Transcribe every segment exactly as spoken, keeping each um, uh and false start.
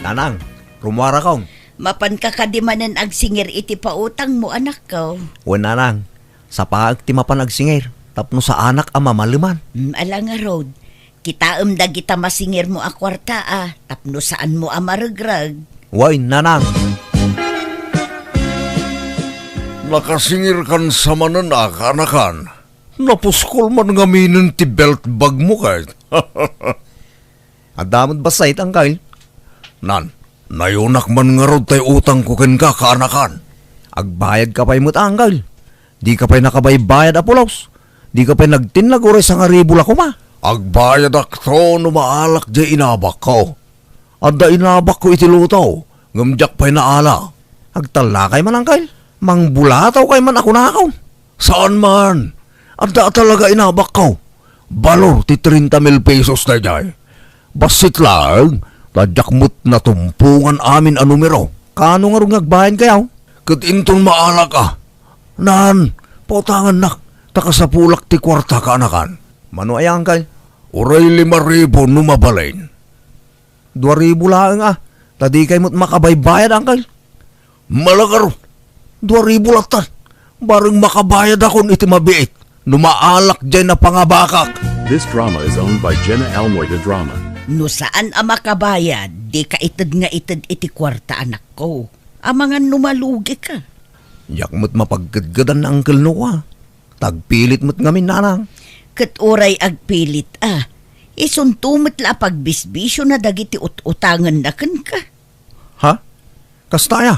Nanang, rummuarakon. Mapanka kadi manen agsingir iti pautangmo, anakko? Wen, nanang. Sapaek ti mapan agsingir, tapno saanak a mamaleman. Hmm, ala ngarud. Kitaem dagita masingirmo a kuarta a, tapno saanmo a maregreg. Wen, nanang. Nakasingirkan sa manen a, kaanakan. Napuskol man ngaminen ti belt bagmo ket. Adda met bassit, angkel. Nan, nayunak man ngarud tay utangko kenka, kaanakan. Agbayadka pay met, angkel. Dika pay nakabaybayad a pulos. Dika pay nagtinnag uray sangaribu la koma. Agbayadakto no maalak diay inabakko. Adda inabakko iti luto, ngem diak pay naala. Agtallakay man, angkel. Mangbulatawkay man a kunakon. Saan man. Adda talaga inabakko. Balor ti treinta mil pesos daydiay. Bassit laeng, ta diak met natumpongan amin a numero. Kaano ngarud nga agbayadkayo? Ket inton maalak a. Nan, pautangannak, ta kasapulak ti kuarta, kaanakan. Mano aya, angkel? Uray lima ribu no mabalin. Dua ribu laeng a, ta dikay met makabaybayad, angkel. Malagaro, dua ribu latta. Bareng makabayadakon iti mabiit no maalak diay napangabakak. This drama is owned by Jenna Almoy de Drama. No saan a makabayad, dika ited nga ited iti kuarta, anakko. Amangan no malugika. Diak met mapagkedkedan, Uncle Noah. Tagpilit met ngamin, nanang. Ket uray agpilit a, isunto met la a pagbisbisiona dagiti ut-utangenna kenka. Ha? Kasta aya?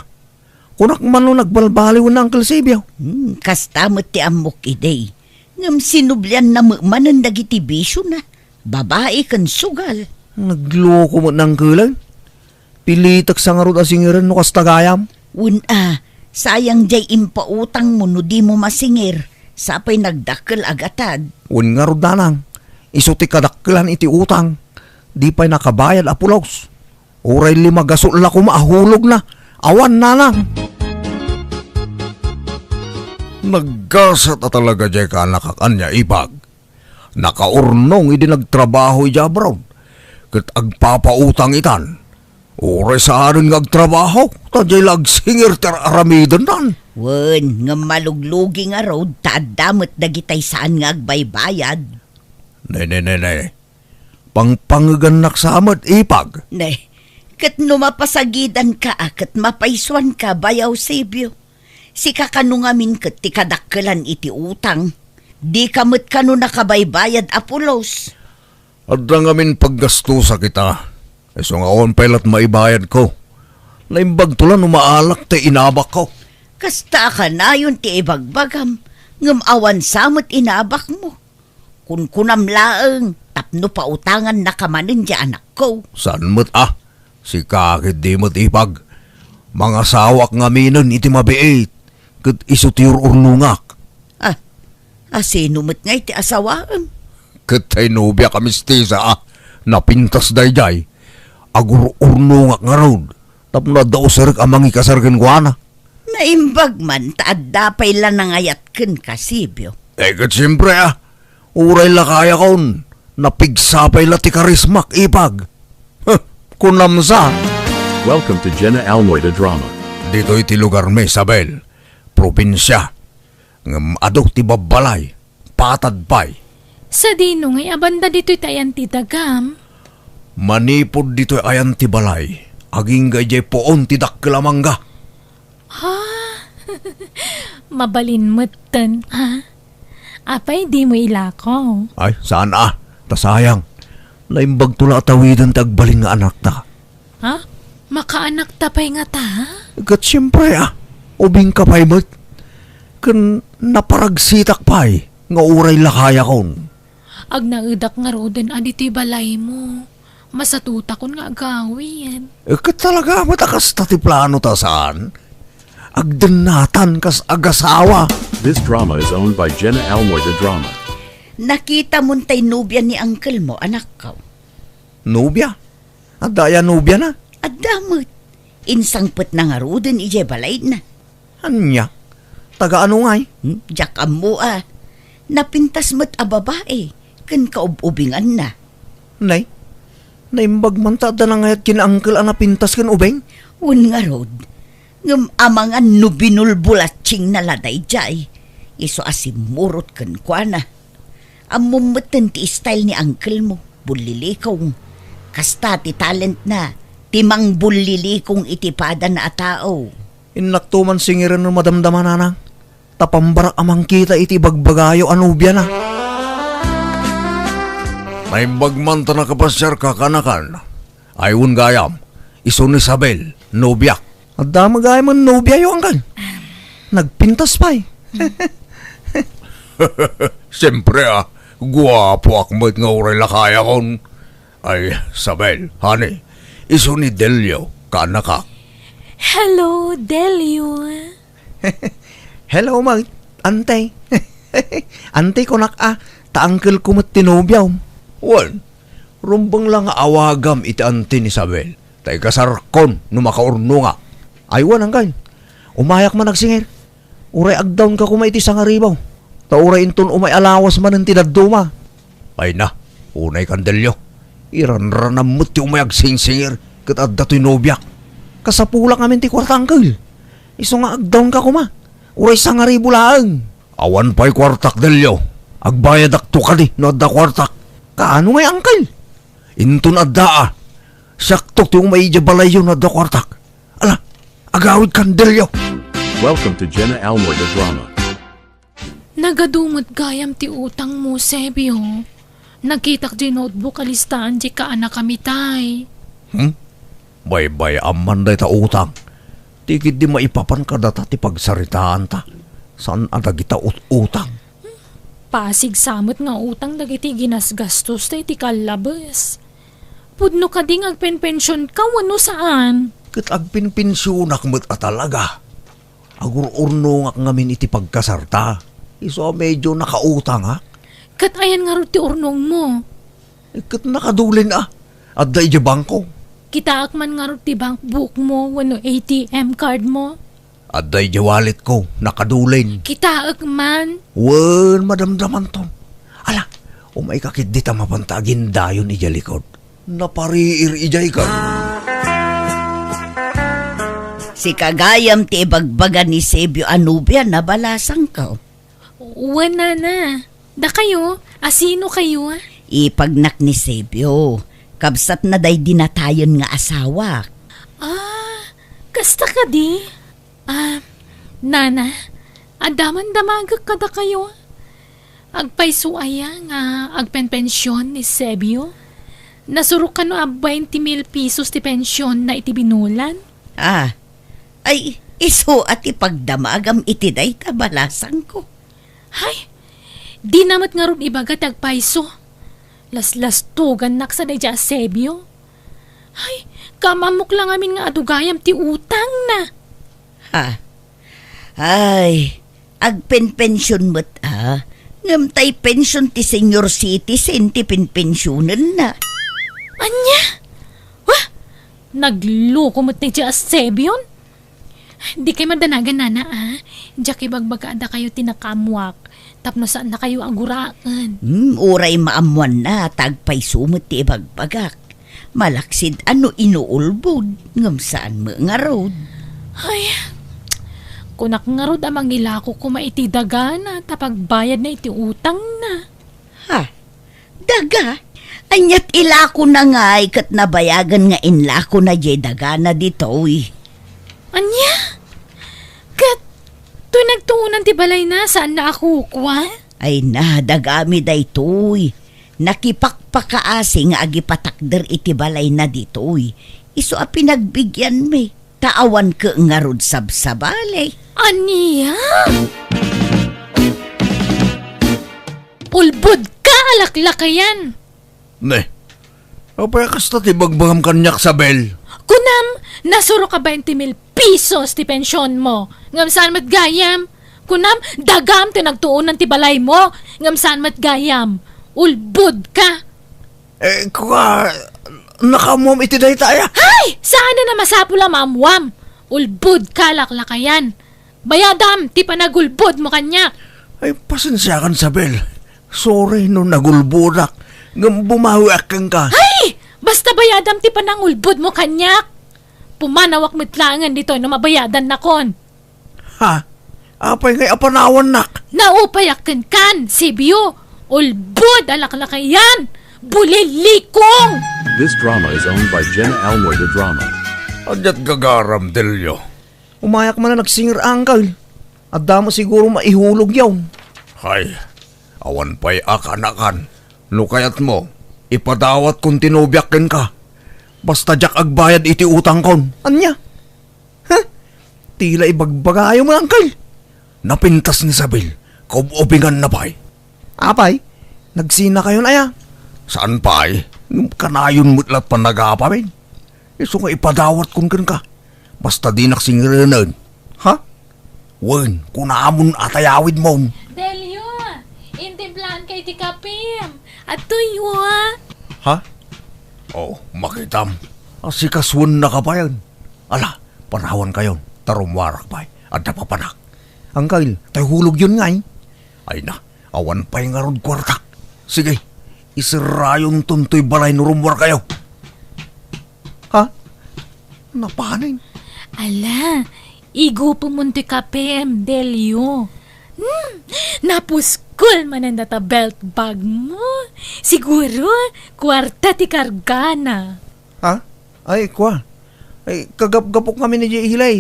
Kunak man no nagbalbaliw ni Uncle Sibio. Hmm, kasta met ti ammok idi. Ngem sinublianna met manen dagiti bisiona, babai ken sugal. Nagloko met ni Uncle. Pilitek sa ngarud a singiren no kasta gayam. Wen a, sayang diay impautangmo no dimo masingir. Sapay nagdakkel a gatad. Wen ngarud, nanang, isu ti kadakkelan iti utang. Di pay nakabayad a pulos. Uray lima gasut la koma a hulogna. Awan, nanang. Naggasat a talaga diay kaanakak ania, Ipag. Nakaurnong idi nagtrabaho idiay abroad, ket agpapautang itan. Uray saanen nga agtrabaho, ta diay la agsingir ti ar-aramidennan. Wen, ngem maluglugi ngarud ta adda met dagitay saan nga agbaybayad. Ne, ne, ne, ne. Pangpangegannak sa met, Ipag. Ne, ket no mapasagidanka a ket mapaysuanka, Bayaw Sibio. Sika kano ngamin ket ti kadakkelan iti utang. Dika met kano nakabaybayad a pulos. Adda ngamin paggastosak ita. Isu nga awan pay lat maibayadko. Naimbagto la no maalak ti inabakko. Kasta a kanayon ti ibagbagam, ngem awan sa met inabakmo. Kunkunam laeng tapno pautangannaka manen ti anakko. Saan met a? Sika ketdi met, Ipag. Mangasawak ngaminen iti mabiit, ket isu ti ur-urnongak. Ah, asino met ngay ti asawaem? Ket tay nobiak a mistisa a napintas daydiay. Agur-urnongak ngarud tapno adda userek a mangikasar kenkuana. Naimbag man ta adda pay la nangayat kenka, Sibio. Eh, ket siempre, ah. Uray la kayakon, napigsa pay la ti karismak, Ipag. Huh, kunam sa. Welcome to Jenna Almoy the Drama. Ditoy ti lugarmi, Isabel. Probinsia. Ngem adu ti babbalay. Patad pay. Sadino ngay a banda ditoy ti ayan ti dagam? Manipud ditoy ayan ti balay, agingga idiay puon ti dakkel a mangga. Ha? Mabalin metten, ha? Apay dimo ilako? Ay, saan a. Ta sayang. Naimbagto la a tawiden ti agbalin nga anakta. Ha? Makaanakta pay ngata? Ket siempre a, ubingka pay met. Ken naparagsitak pay nga uray la kayakon. Agnaedak ngaruden a ditoy balaymo. Masatotakon nga agawid. Eh, ket talaga met a kasta ti plano ta saan? Agdennatan kas agasawa. This drama is owned by Jenna Almoy the Drama. Nakitamon tay nobia ni uncle mo, anakko. Nobia? Adda aya nobiana? Adda met. Insangpetna ngaruden idiay balayna. Ania? Taga ano ngay? Hmm, diak ammo a. Napintas met a babai ken kaub-ubinganna. Nay, Naimbag man ta adda nangayat ken uncle a napintas ken ubing? Wen ngarud, ngem amangan no binulbulatsingna la daydiay, isu a simmurot kenkuana. Ammom metten ti style ni uncle mo, bullilikong. Kasta ti talentna, ti mangbullilikong iti padana a tao. Innakto man singiren no madamdama, nanang, ta pambarak a mangkita iti ibagbagayo a nobiana. Naimbag man ta nakapasiarka, kaanakan. Ay, wen gayam, isu ni Isabel, nobiak. Adda met gayam a nobiayo, uncle. Nagpintas pay. Siempre, a, guapoak met nga uray lakayakon. Ay, Isabel, honey, isu ni Delio, kaanakak. Hello, Delio. Hello, Mang. Ante. Ante, kunak a, ta uncle ko met ti nobiam. Wen, rumbeng la nga awagam iti ante ni Isabel, ta ikasarkon no makaurnongak. Ay, wen, uncle. Umayak man agsingir. Uray agdawnka koma iti sangaribaw. Ta uray inton umay a lawas manen ti dadduma. Ay na, unay kan Delio. Iranranam met ti umay agsingsingir ket adda toy nobiak. Kasapulak ngamin ti kuarta, uncle. Isu nga agdawnka koma. Uray sangaribu laeng. Awan pay kuartak, Delio. Agbayadakto kadi no adda kuartak. Kaano ngay, uncle? Inton adda a, siakto ti umay idiay balayyo no adda kuartak. Ala, agawid kan Delio. Welcome to Jenna Almoy the Drama. Nagadu met gayam ti utangmo, Sebio. Nakitak diay notebook a listaan ti kaanakami tay. Hmm? Baybay-am man dayta utang. Ti ketdi maipapan kadata ti pagsaritaanta. Saan a dagita ut-utang. Pasig sa met nga utang dagiti ginasgastosta iti kallabes. Pudno kadi nga agpenpensionka wenno saan? Ket agpenpensionak met a talaga. Agur-urnongak ngamin iti pagkasarta. Isu a medio nakautangak. Ket ayan ngarud ti urnongmo? Eh, ket nakadulen a. Adda idiay bangko. Kitaek man ngarud ti bank bookmo wenno A T M cardmo? Adda idiay walletko, nakadulen. Kitaek man. Wen, madamdamanton. Ala, umayka ketdi ta mapanta agindayon idiay likod. Napariir idiay ka. Sika gayam ti ibagbaga ni Sebio a nobiana, balasangko. Wen, nana. Dakayo, a sino kayo? Ipagnak ni Sebio. Kabsatna daydi natayen nga asawak. Ah, kasta kadi? Ah, nana, adda man damagek kadakayo. Agpayso aya nga agpenpension ni Sebio? Nasurok kano a bainte mil pesos ti pensionna iti binulan? Ah, ay, isu a ti pagdamagam iti dayta, balasangko. Hay, dina met ngarud ibaga ti agpayso. Laslastugannak sa daydiay a Sebio. Hay, kaam-ammok la ngamin nga adu gayam ti utangna. Ha? Ay, agpenpension met a. Ngem tay pension ti senior citizen ti penpensionenna. Ania? Wah! Nagloko met daydiay a Sebion. Dikay madanagan, nana, a. Diak ibagbaga a dakayo ti nakaammoak tapno saannakayo a guraen. Hmm, uray maammoanna ta agpayso met ti ibagbagak. Malaksid a no inuulbod, ngem saan met ngarud. Ay, kunak ngarud a mangilako koma iti dagana ta pagbayadna iti utangna. Ha? Daga? Aniat ilakona ngay ket nabayagen nga inlakona diay dagana ditoy? Ania? Ket toy nagtuonan ti balayna, saanna a kukua? Ay na, dagami daytoy. Nakipakpakaasi nga agipatakder iti balayna ditoy. Isu a pinagbigianmi, ta awan ket ngarud sabsabali. Ania? Ulbod ka a laklakayan! Ne, apay a kasta ti bagbagam kaniak, Sabel? Kunam, nasurok a bainte mil pesos ti pensionmo. Ngem saan met gayam? Kunam, dagam ti nagtuonan ti balaymo. Ngem saan met gayam? Ulbod ka! Eh, kua, nakaammoam iti dayta aya? Hay! Saanen a masapul a maammoam. Ulbod ka, laklakayan. Bayadam ti panagulbodmo kaniak. Ay, pasensiakan, Sabel. Sorry no nagulbodak. Ngem bumawiak kenka. Hay! Basta bayadam ti panangulbodmo kaniak. Pumanawak met laengen ditoy no mabayadannakon. Ha? Apay ngay a panawannak? Naupayak kenkan, Sibio. Ulbod a laklakayan. Bulilikong! This drama is owned by Jenna Almoy de Drama. Aniat gagaram, Delio? Umayak man a nagsinger, Uncle. Adda met siguro maihulogyo. Hay, awan pay a kaanakan. No kayatmo, ipadawatkon ti nobiak kenka. Basta diak agbayad iti utangkon. Ania? Huh? Tila ibagbagayo met, Uncle. Napintas ni Isabel. Kaub-ubinganna pay. Apay? Nagsinakayon aya? Saan pay? Ngem kanayon met la't panagapamin. Isu nga ipadawatkon kenka. Basta dinak singerenen. Ha? Wen, kunamon a tayawidmon. Delio, intimplaanka iti kapim. Adtoy, wa. Ha? Oh, makitam. Asikasuennaka payen. Ala, panawankayon, ta rummuarak pay. Adda papanak. Uncle, tay hulogyon ngay. Ay na, awan pay ngarud kuartak. Sige, iserrayonton toy balay no rummuarkayo. Ha? Napanen? Ala, igupemon toy kapim, Delio. Hmm, napuskol manen data belt bag mo. Siguro, kuarta ti kargana. Ha? Ay, kua. Ay, kagapgapok ngamin idiay ilay.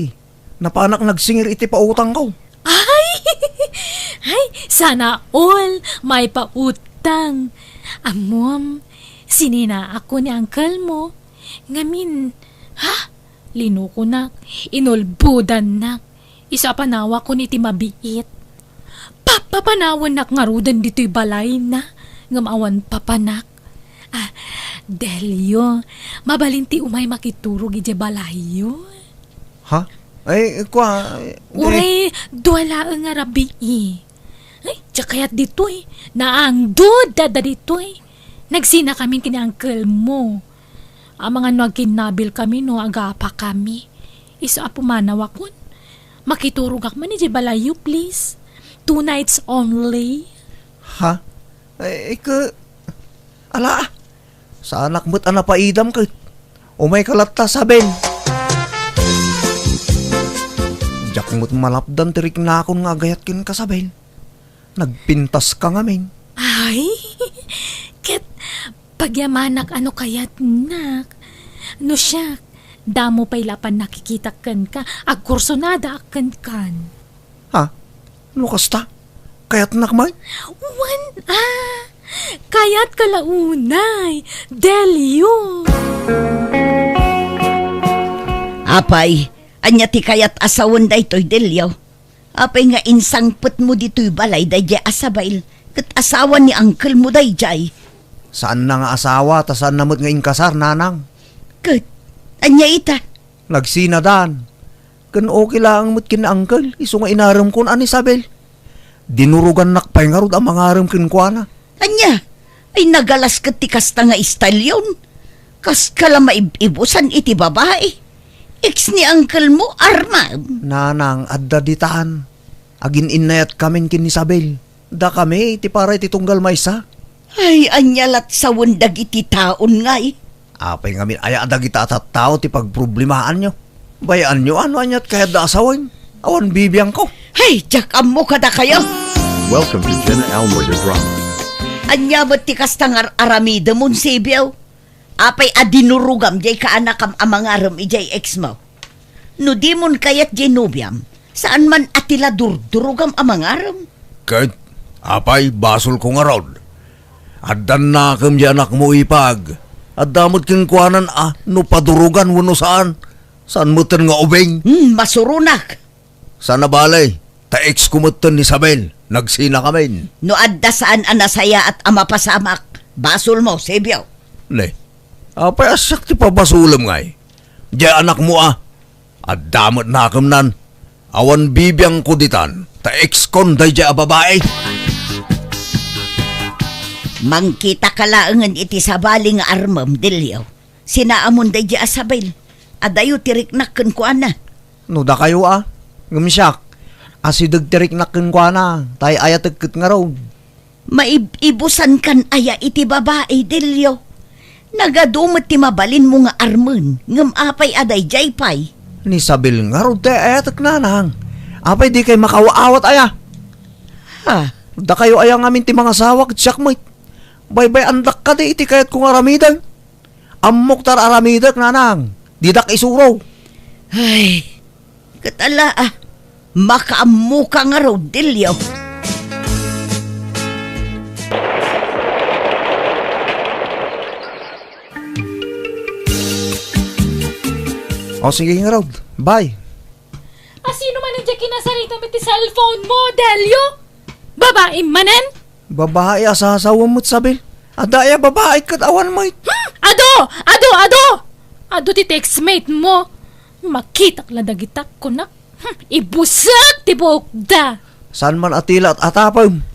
Napanak nagsinger iti pautangko. Ay! Ay, sana all maipautang. Ammom, sininaakon ni uncle mo. Ngamin, ha? Linukonak, inulbodannak. Isu a panawakon iti mabiit. Papapanawannak ngaruden ditoy balayna, ngem awan papanak. Ah, Delio, mabalin ti umay makiturog idiay balayyo. Ha? Ay, kua, eh, uray, dua laeng a rabii. Ay, diak kayat ditoy. Naangdod dada ditoy. Nagsinakamin ken ni uncle mo. Amangan no agkinnabilkami no agapakami. Isu a pumanawakon. Makiturogak man idiay balayyo, please. Two nights only. Ha? Ay, ka, ala, saanak met a napaidam ket. Umayka latta, Isabel. Diak met malapdan ti riknakon nga agayat kenka, Isabel. Nagpintaska ngamin. Ay, ket pagyamanak a no kayatnak. No siak, damo pay la a pannakikitak kenka, agkursunadaak kenkan. Ha? No kasta? Kayatnak man? Wen a! Kayatka la unay, Delio! Apay, ania ti kayat a sawen daytoy, Delio? Apay nga insangpetmo ditoy balay daydiay a Isabel ket asawa ni uncle mo daydiay? Saanna nga asawa, ta saanna met nga inkasar, nanang. Ket ania ita? Nagsinadan. Ken okay laeng met ken ni uncle, isu nga inaremkon a ni Isabel. Dinurogannak pay ngarud a mangarem kenkuana. Ania? Ay, nagalas ket ti kasta nga istalyon. Kaska la maib-ibusan iti babai. Ex ni uncle mo, Arman. Nanang, adda ditan. Agin-innayatkamin ken ni Isabel. Dakami ti para iti tunggal maysa. Ay, ania lat sawen dagiti taon ngay? Apay ngamin aya dagita a tattao ti pagproblemaanyo? Bayaanyo a no aniat kayatda a sawen? Awan bibiangko. Hay, diak ammo kadakayo. Welcome to Jenna Almoy the Drama. Ania met ti kasta nga ar-aramidemon, Sibio? Apay a dinurogam diay kaanakam a mangarem idiay ex mo? No dimon kayat diay nobiam, saan man a ti la durdurogam a mangarem? Ket, apay, basolko ngarud. Addannakem diay anakmo, ipag. Adda met kenkuanan a no padurogan wenno saan. Saan metten nga ubing? Hmm, masuronak. Saan a bale, ta ex ko metten ni Isabel, nagsinakamin. No adda saan a nasayaat a mapasamak, basolmo, Sibio. Ne, apay a siak ti pabasolem ngay? Diay anakmo a, adda met nakemnan. Awan bibiangko ditan, ta ex kon daydiay a babai. Mangkitaka laengen iti sabali nga armem, Delio. Sinaamon daydiay a Isabel. Adayo ti riknak kenkuana. No dakayo a, ngem siak, asideg ti riknak kenkuana, ta ay-ayatek ket ngarud. Maib-ibusankan aya iti babai, Delio? Nagadu met ti mabalinmo nga armen, ngem apay a daydiay pay? Ni Isabel ngarud ti ay-ayatek, nanang. Apay dikay makaawat aya? Ha? Dakayo aya ngamin ti mangasawa ket siak met. Baybay-andak kadi iti kayatko nga aramiden. Ammok ta ar-aramidek, nanang. Didak isuro. Ay, ket ala, ah, makaammoka ngarud, Delio. O, sige ngarud. Bye. Asino man diay kinasaritam iti cellphone mo, Delio? Babaim manen? Babai a sasawem met, Isabel. Adda aya babai ket awan met. Hmm? Adu! Adu! Adu! Adu ti textmate mo. Makitak la dagita, kunak. Hmm, ibusek ti buokda. Saan man a tila at atapem.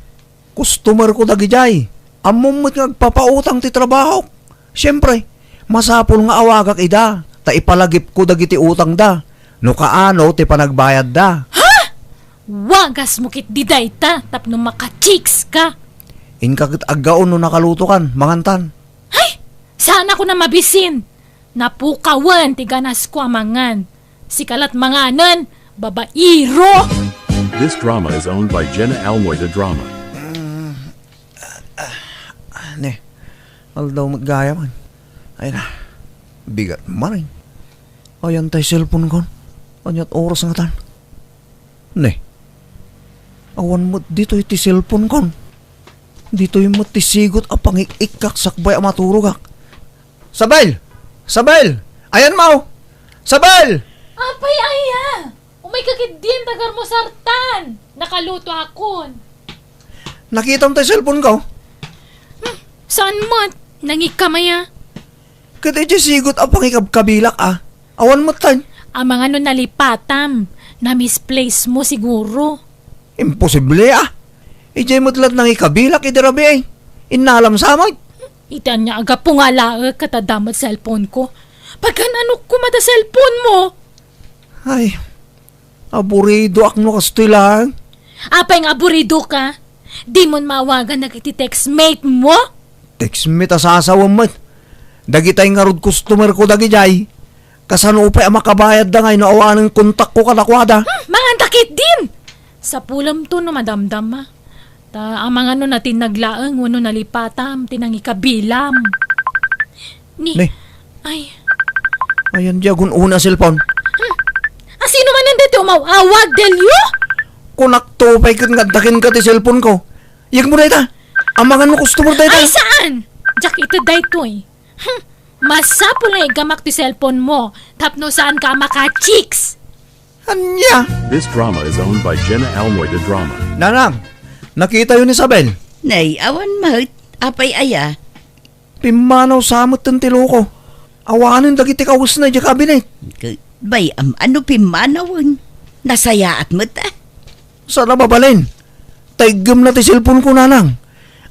Customer ko dagidiay. Ammom met nga agpapautang ti trabahok. Siempre, masapul nga awagak ida, ta ipalagipko dagiti utangda. No kaano ti panagbayadda. Ha? Wagasmo ketdi dayta tapno maka-chicks ka. Inka ket aggaon no nakalutokan, mangantan. Hay! Saanakon a mabisin. Napukawen ti ganasko a mangan. Sika la't manganen, babaero! This drama is owned by Jenna Almoy, the drama. Ne, aldaw met gayam. Ay na, bigat man, eh. Ayan tay cellphone kon. Ania't oras ngatan? Ne, awan met ditoy ti cellphone kon. Ditoy met ti sigot a pangik-ikkak sakbay a maturogak. Isabel! Isabel! Ayanmo! Isabel! Apay aya? Umayka ketdin, tagarmo sartan. Nakalutoakon. Nakitam tay cellphone ko? Hmm, saan met? Nangikam aya? Ket idiay sigot a pangikabkabilak, a. Awan met tay. Amangan no nalipatam. Na-misplace mo siguro. Imposible, a. Idiay met la't nangikabilak idi rabii. Innalam sa met. Iti ania a gapu nga alaek ket adda met cellphone ko. Pagan-anok koma ta cellphone mo? Ay, aburidoak no kastoy laeng. Apay nga aburidoka? Dimon maawagan dagiti textmate mo? Textmate a sasawem met. Dagitay ngarud customer ko dagidiay. Kasano pay a makabayadda ngay no awanen kontakko kadakuada? Hmm, manganta ketdin! Sapulemto no madamdama. Ta amangan no natinnag laeng wenno nalipatam ti nangikabilam. Ni, Ne. Ay. Ayan diay agun-una a cellphone. Hmm. Asino manen daytoy umaw-awag, Delio? Kunakto pay ket nga adda kenka ti cellphone ko. Yegmo dayta. Amangan no customer dayta. Ay, saan? Diak ited daytoy. Hmm. Masapul nga iggamak ti cellphone mo tapno saanka a maka-chicks. Ania? This drama is owned by Jenna Almoy, the drama. Nanang, nakitayo ni Isabel? Nay, awan met. Apay aya? Pimmanaw sa metten ti loko. Awanen dagiti kawesna idiay kabinet. K-, bay-am, ano pimmanawen? Nasayaat met, a. Saan a mabalin? Ta iggemna ti cellphone ko, nanang.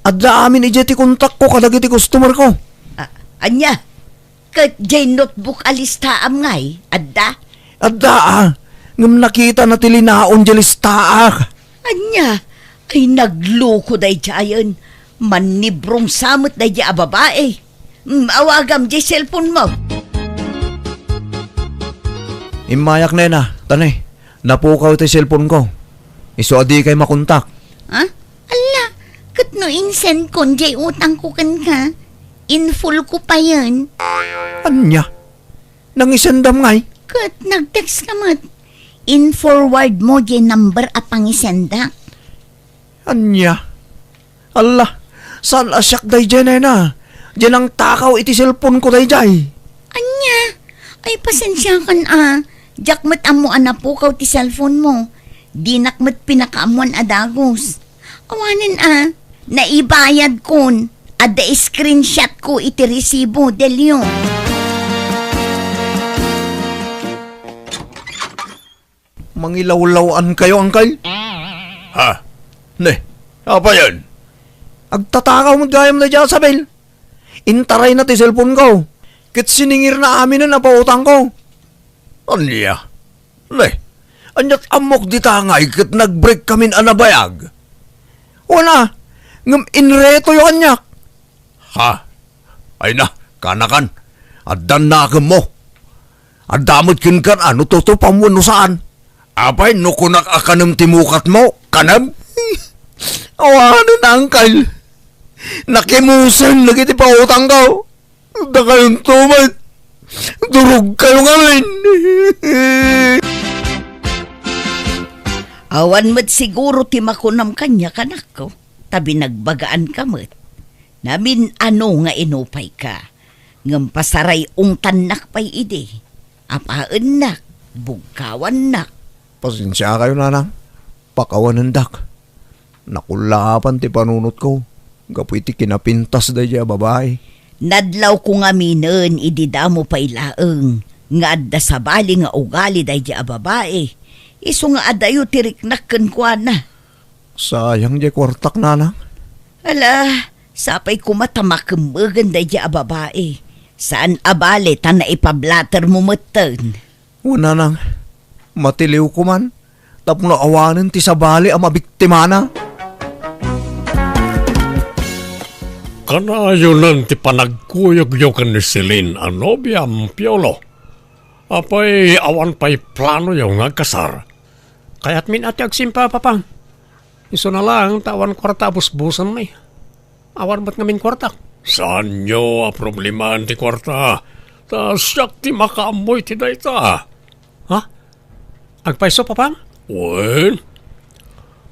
Adda amin idiay ti kontakko kadagiti customer ko. A, ania? Ket diay notebook a listaam ngay, adda? Adda, a. Ngem nakitana ti linaon diay listaak. Ania? Ay, nagloko daydiayen. Mannibrong sa met daydiay a babai. Mm, awagam diay cellphone mo. Immayak, nena. Ta ne, napukaw ti cellphone ko. Isu a dikay makontak. Ha? Ala, ket no insend kon diay utang ko kenka, in full ko payen. Ania? Nangisendam ngay? Ket nag-text ka met. In-forward mo diay number a pangisendak. Ania? Alla, saan a siak daydiay, nena? Diay nangtakaw iti cellphone ko daydiay. Ania? Ay, pasensiakan a. Diak met ammo a napukaw ti cellphone mo. Dinak met pinakaammoan a dagus. Awanen a, naibayad kon. Adda screenshot ko iti resibo, Delio. Mangilawlaw-an kayo, Angkal? Ha? Ne, apayen? Agtatakaw met gayam daydiay a Isabel. Intarayna ti cellphone ko. Ket siningirna aminen a pautang ko. Ania? Ne, ania't ammok dita ngay ket nag-break kamin a nabayag? Wen a, ngem inretoyo kaniak. Ha? Ay na, Kanakan, addan nakemmo. Adda met kenka a no tutupam wenno saan. Apay, no kunak a kanem ti mukatmo, kanem? Awanen, Angkel. Nakimusen dagiti pautangko. Dakayonto met, durogkayo ngamin. Awan met siguro ti makunam kaniak, anakko, ta binagbagaanka met. Namin-ano nga inupayka, ngem pasaray-ungtannak pay idi. Apaennak, bugkawannak. Pasensiakayo, nanang. Pakawanendak. Nakullaapan ti panunotko gapu iti kinapintas daydiay a babai. Nadlawko ngaminen idi damo pay laeng nga adda sabali nga ugali daydiay a babai, isu nga adayo ti riknak kenkuana. Sayang diay kuartak, nanang. Ala, sapay koma ta makemmegen daydiay a babai. Saan a bale ta naipablatermo metten. Wen, nanang, matiliwko man tapno awanen ti sabali a mabiktimana. Kanayonan ti panagkuyogyo ken ni Celine a nobiam, Piolo. Apay, awan pay planoyo nga agkasar? Kayatmin a ti agsimpa, Papang. Isuna laeng ta awan kuarta a busbusenmi. Awan met ngamin kuartak. Saanyo a problemaan ti kuarta, ta siak ti makaammo iti dayta. Ha? Agpayso, Papang? Wen.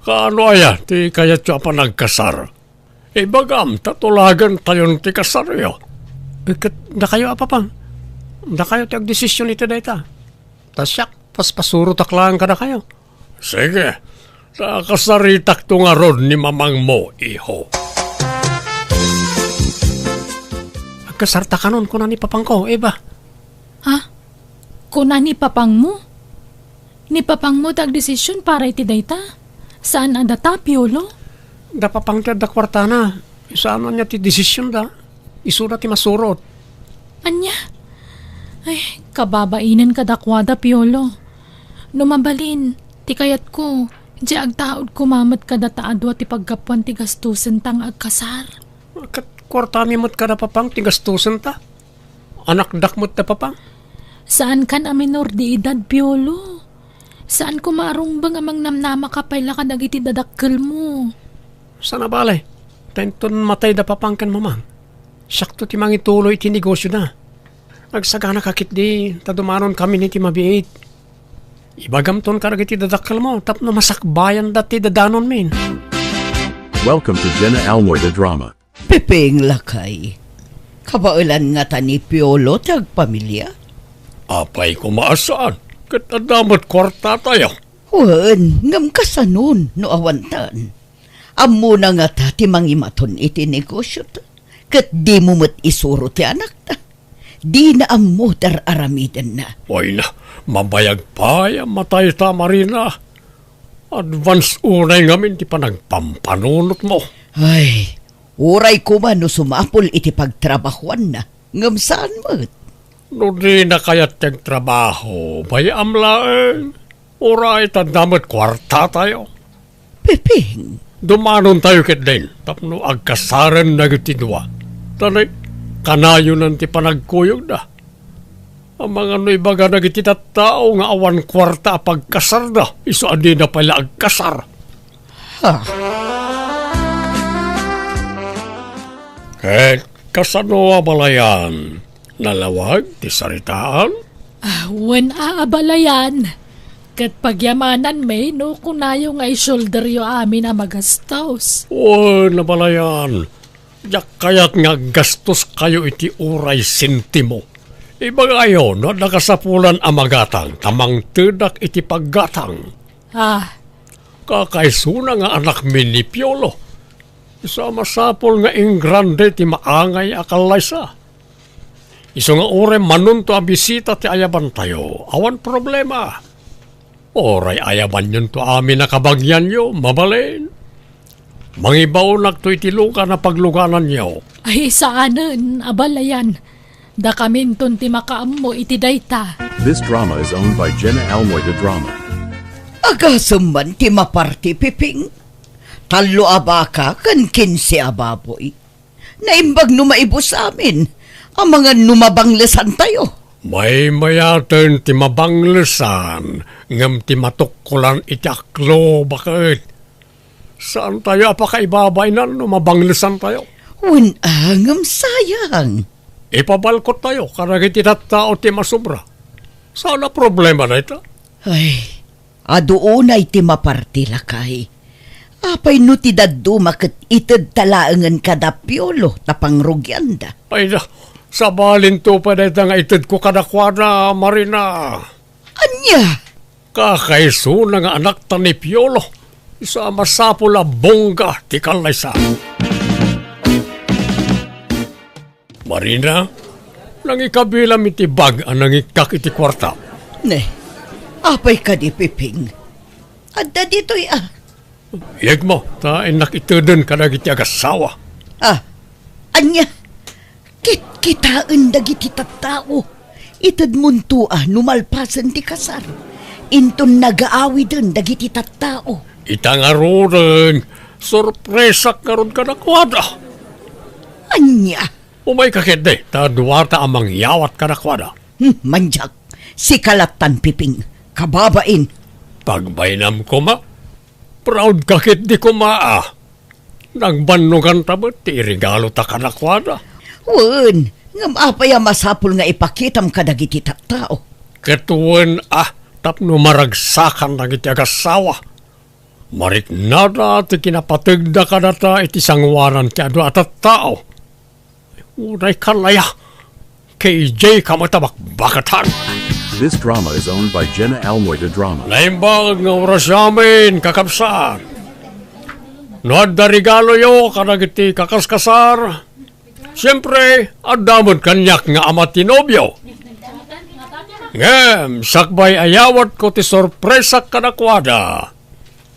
Kaano aya ti kayatyo a panagkasar? Ibagam ta tulagentayon ti kasaryo. Eh, ket dakayo a, Papang. Dakayo ti agdesision iti dayta. Ta siak, paspasurotak laeng kadakayo. Sige, ta kasaritakto ngarud ni mamangmo, iho. Agkasarta kanon, kuna ni papangko, Eva. Ha? Kuna ni papangmo? Ni papangmo ti agdesision para iti dayta? Saan a data, Piolo? Da papang ti adda kuartana. Saan ania ti desisionda? Isuda ti masurot. Ania? Ay, kababainen kadakuada, Piolo. No mabalin, ti kayatko, diay agtaud koma met kadata a dua ti paggapuan ti gastosenta nga agkasar. Ket kuartami met kada papang ti gastosenta. Anakdak met da papang. Saankan a minor de edad, Piolo. Saan koma a rumbeng a mangnamnamaka pay la kadagiti dadakkelmo. Saan a bale, ta inton matay da papang ken mamang, siakto ti mangituloy iti negosioda. Agsaganaka ketdi, ta dumanonkamin iti mabiit. Ibagamton kadagiti dadakkelmo tapno masakbayanda ti dadanonmin. Welcome to Jenna Almoy the Drama. Pepeng, lakay, kabaelan ngata ni Piolo ti agpamilia? Apay koma a saan, ket adda met kuartatayo. Wen, ngem kasanon no awanten? Ammona ngata ti mangimaton iti negosiota, ket dimo met isuro ti anakta. Dina ammo ti ar-aramidenna. Ay na, mabayag pay a matayta, Marina. Advance unay ngamin ti panagpampanunotmo. Ay, uray koma no sumapul iti pagtrabahuanna, ngem saan met. No dina kayat ti agtrabaho, bay-am laeng. Uray ta adda met kuartatayo. Pepeng. Dumanontayo ketdin tapno agkasaren dagiti dua. Ta kanayonan ti panagkuyogda. Amangan no ibaga dagiti tattao nga awan kuarta a pagkasarda, isu a dida pay la agkasar. Ha? Ket kasano a balayan? Nalawag ti saritaan? Ah, wen a, abalayan. Ket pagyamananmi no kunayo nga i-shoulderyo amin a magastos. Wen, abalayan. Diak kayat nga aggastoskayo iti uray sentimo. Ibagayo no adda kasapulan a magatang ta mangtedak iti paggatang. Ah. Kakaisuna nga anakmi ni Piolo. Isu a masapul nga ingrande ti maangay a kallaysa. Isu nga uray manunto a bisita ti ayabantayo, awan problema. Uray ayabanyonto amin a kabagianyo, mabalin. Mangibaonakto iti lugan a paglugananyo. Ay, saanen, abalayan. Dakaminton ti makaammo iti dayta. This drama is owned by Jenna Almoy the Drama. Agasem man ti maparti, Piping. Tallo a baka ken kinse a baboy. Naimbag no maibus amin. Amangan no mabanglesantayo. Maymayaten ti mabanglesan, ngem ti matukkolan iti aklo, baket. Saantayo a pakaibabainan no mabanglesantayo? Wen, a, ngem sayang. Ipabalkottayo kadagiti tattao ti masubra. Saan a problema dayta. Ay, adu unay ti maparti, lakay. Apay no ti dadduma ket itedta laengen kada Piolo ta pangrugianda? Ay da, sabalinto pay dayta nga itedko kadakuada, Marina. Ania? Kakaisuna nga anakta ni Piolo, isu a masapul a bongga ti kallaysa. Marina, nangikabilam iti bag a nangikkak iti kuarta. Ne, apay kadi, Piping? Adda ditoy, a. Yegmo, ta innak iteden kadagiti agassawa. A, ania? Kitkitaen dagiti tattao. Itedmonto a no malpasen ti kasar, inton nagaawiden dagiti tattao. Ita ngaruden, sorpresak ngarud kadakuada. Ania? Umayka ketdi, ta duata a mangyawat kadakuada. Hmm, mandiak. Sika lattan, Piping. Kababain. Pagbainam koma. Proud ka ketdi koma, a. Nagbannoganta met ti iregalota kadakuada. Wen, ngem apay a masapul nga ipakitam kadagiti tattao? Ket wen, a, tapno maragsakan dagiti agassawa. Mariknada ti kinapategda kadata iti sangoanan ti adu a tattao. Uray kalaya, K J ka met a bakbakatan. This drama is owned by Jenna Almoy de Drama. Naimbag nga oras amin, kakabsat. No adda regaloyo kadagiti kakaskasar, siempre, adda met kaniak nga ama ti nobio. Ngem, sakbay a yawatko ti sorpresak kadakuada.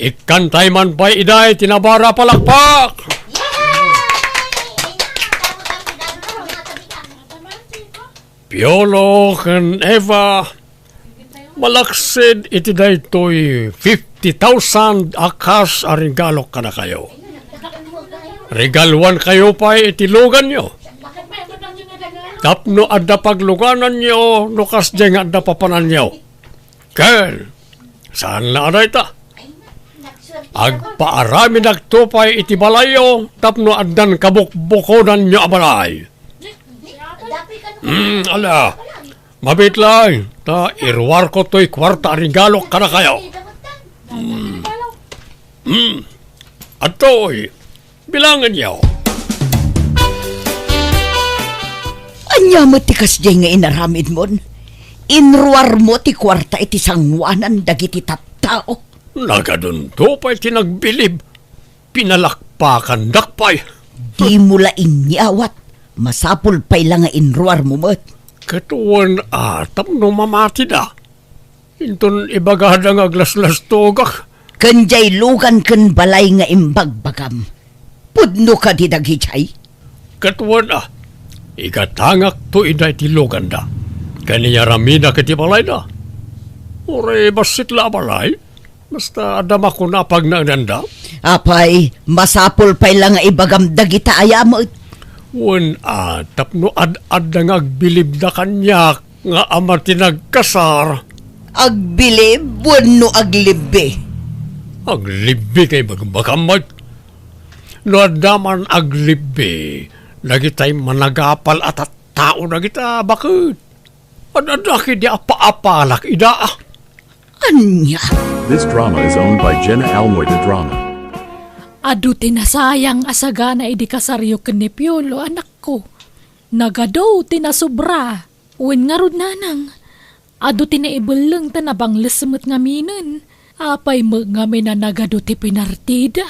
Ikkantay man pay idiay ti nabara palakpak! Piolo ken Eva, malaksid iti daytoy fifty thousand a cash a regalo kadakayo. Regaluankayo pay iti luganyo. Tapno adda paglugananyo no kasdiay nga adda papananyo. Ken, saan la a dayta. Agpaaramidakto pay iti balayyo tapno addan kabukbukodanyo a balay. Hmm, ala, mabiit laeng, ta iruarko toy kuarta a regalo kadakayo. Hmm. Hmm. Adtoy, bilangenyo. Ania met ti kasdiay nga inaramidmon? Inruarmo ti kuarta iti sangoanan dagiti tattao. Nagadunto pay ti nagbilib. Pinalakpakandak pay. Dimo la inyawat. Masapul pay la nga inruarmo met. Ket wen a, tapno mamatida. Inton ibagada nga aglaslastogak. Ken diay lugan ken balay nga imbagbagam, pudno kadi dagidiay? Ket wen a, igatangakto ida iti luganda, ken iyaramidak iti balayda. Uray bassit la a balay, basta adda makuna a pagnaedanda. Apay, masapul pay la nga ibagam dagita aya met. Wen a, tapno ad-adda nga agbilibda kaniak, nga ama ti nagkasar. Agbilib wenno aglibbi? Aglibbi kay bagbagam met. No adda man aglibbi, dagitay managapal a tattao dagita baket. Ad-adda kidi a paapalak ida. Ania? This drama is owned by Jenna Almoy de Drama. Adu ti nasayang a sagana idi kasaryo ken ni Piolo, anakko. Nagadu ti nasubra. Wen ngarud, nanang, adu ti naibelleng ta nabangles met ngaminen. Apay met ngamin a nagadu ti pinartida?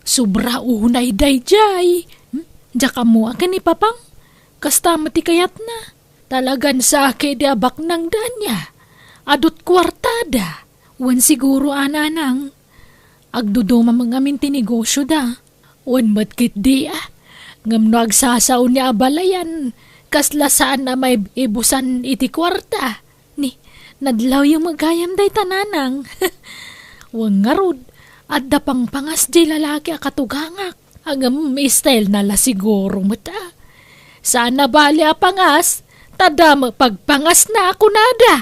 Sobra unay daydiay. Hmm? Diak ammo a ken ni Papang. Kasta met ti kayatna. Talagan saan kadi a baknangda ania? Adut kuartada. Wen siguro a, nanang. Agduduma met ngamin ti negosioda. Wen met ketdi a. Ngem no agsasao ni a balayan, kasla saan a maibusan iti kuarta. Ni, nadlawyo met gayam dayta, nanang. Wen ngarud, adda pangpangas diay lalaki a katugangak. Ngem style na la siguro met a. Saan a bali a pangas, ta damo pagpangasna a kunada.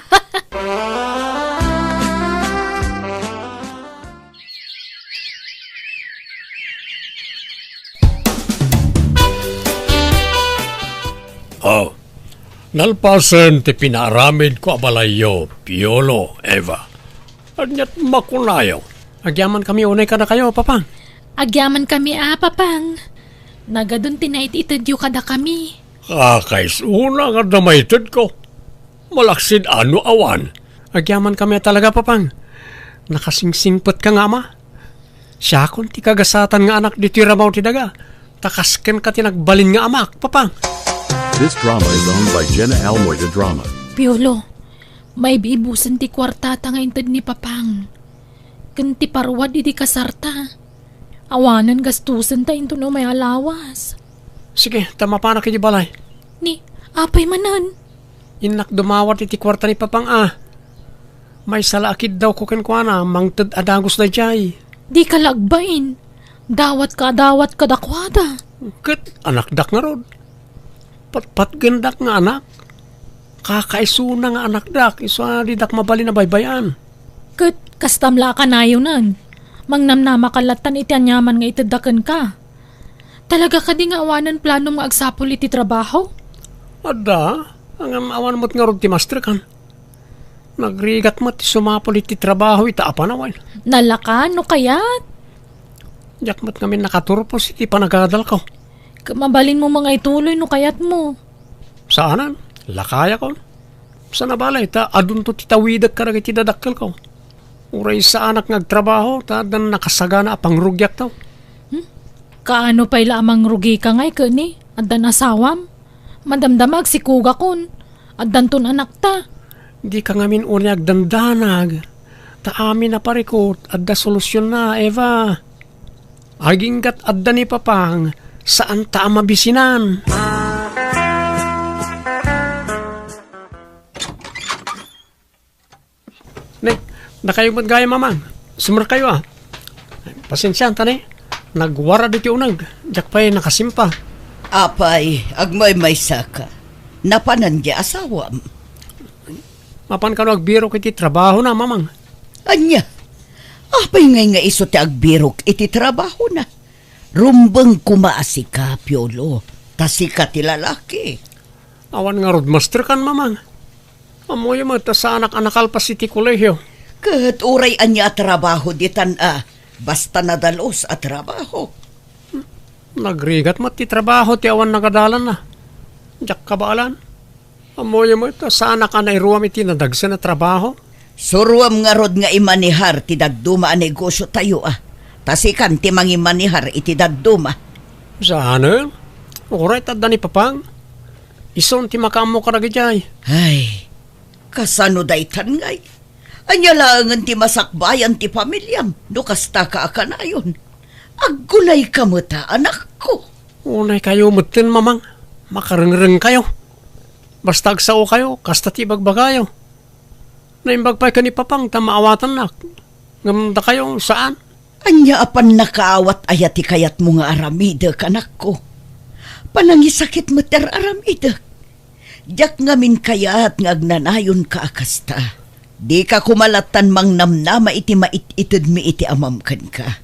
Oh, nalpasen ti pinaaramidko a balayyo, Piolo, Eva. Aniat makunayo? Agyamankami unay kadakayo, Papang. Agyamankami a, Papang. Nagadun ti naititedyo kadakami. Kakaisuna nga adda maitedko. Malaksid a no awan. Agyamankami a talaga, Papang. Nakasingsingpetka nga ama. Siakon ti kagasatan nga anak ditoy rabaw ti daga. Ta kas kenka ti nagbalin nga amak, Papang. This drama is owned by Jenna Almoy de Drama. Piolo, maibiibusen ti kuartata nga inted ni Papang. Ken ti parwad iti kasarta. Awanen gastosenta inton umay a lawas. Sige, ta mapanak iti balay. Ni, apay manen? Innak dumawat iti kuarta ni Papang a. Maysa la a kiddawko kenkuana, mangted a dagus daydiay. Dika la agbain. Dawatka a dawat kadakuada. Ket anakdak ngarud. Patpatgendak nga anak. Kakaisuna nga anakdak, isu a didak mabalin a baybay-an. Ket kastam la a kanayonen. Mangnamnamaka lattan iti aniaman nga itedda kenka. Talaga kadi nga awanen planom nga agsapul iti trabaho? Adda, ngem awan met ngarud ti masterkan. Nagrigat met ti sumapul iti trabaho ita a panawen. Nalaka no kayat? Diak met ngamin nakaturpos iti panagadalko. Ket mabalinmo nga ituloy no kayatmo. Saanen, lakayakon. Saan a bale, ta adunto ti tawidek kadagiti dadakkelko. Uray saanak nga agtrabaho, ta addan nakasagana a pangrugiakto. Hmm? Kaano pay la a mangrugika ngay ket ni? Addan asawam? Madamdama agsikugakon. Addanton anakta. Dika ngamin unay agdandanag. Ta amin a parikut, adda solusionna, Eva. Aginggat adda ni Papang, saanta a mabisinan. Ne, dakayo met gayam, Mamang. Sumrekkayo, a. Pasensianta ne. Nagwarad iti uneg. Diak pay nakasimpa. Apay, agmaymaysaka. Napanan ti asawam. Mapan kano agbirok iti trabahona, Mamang. Ania? Apay ngay nga isu ti agbirok iti trabahona? Rumbeng koma a sika, Piolo, ta sika ti lalaki. Awan ngarud masterkan, Mamang. Ammoyo met a saanak a nakalpas iti kolehio. Ket uray ania a trabaho ditan a, basta nadalus a trabaho. Nagrigat met ti trabaho ti awan nagadalanna. Diak kabaelan. Ammoyo met a saanak a nairuam iti nadagsen a trabaho. Suroam ngarud nga imanehar ti dadduma a negosiotayo a. Ta sikan ti mangimanehar iti dadduma. Saanen? Uray ta adda ni Papang. Isun ti makaammo kadagijay. Ay, kasano daytan ngay? Ania laengen ti masakbayan ti familiam no kastaka a kanayon? Aggunayka met a, anakko. Unaykayo metten, Mamang. Makarengrengkayo. Basta agsaokayo, kasta ti ibagbagayo. Naimbag pay ken ni Papang ta maawatannak. Ngem dakayo, saan. Ania a pannakaawat aya ti kayatmo nga aramidek, anakko? Panangisakit met ti ar-aramidek. Diak ngamin kayat nga agnanayonka a kasta. Dika koma lattan mangnamnama iti mait-itedmi iti amam kenka.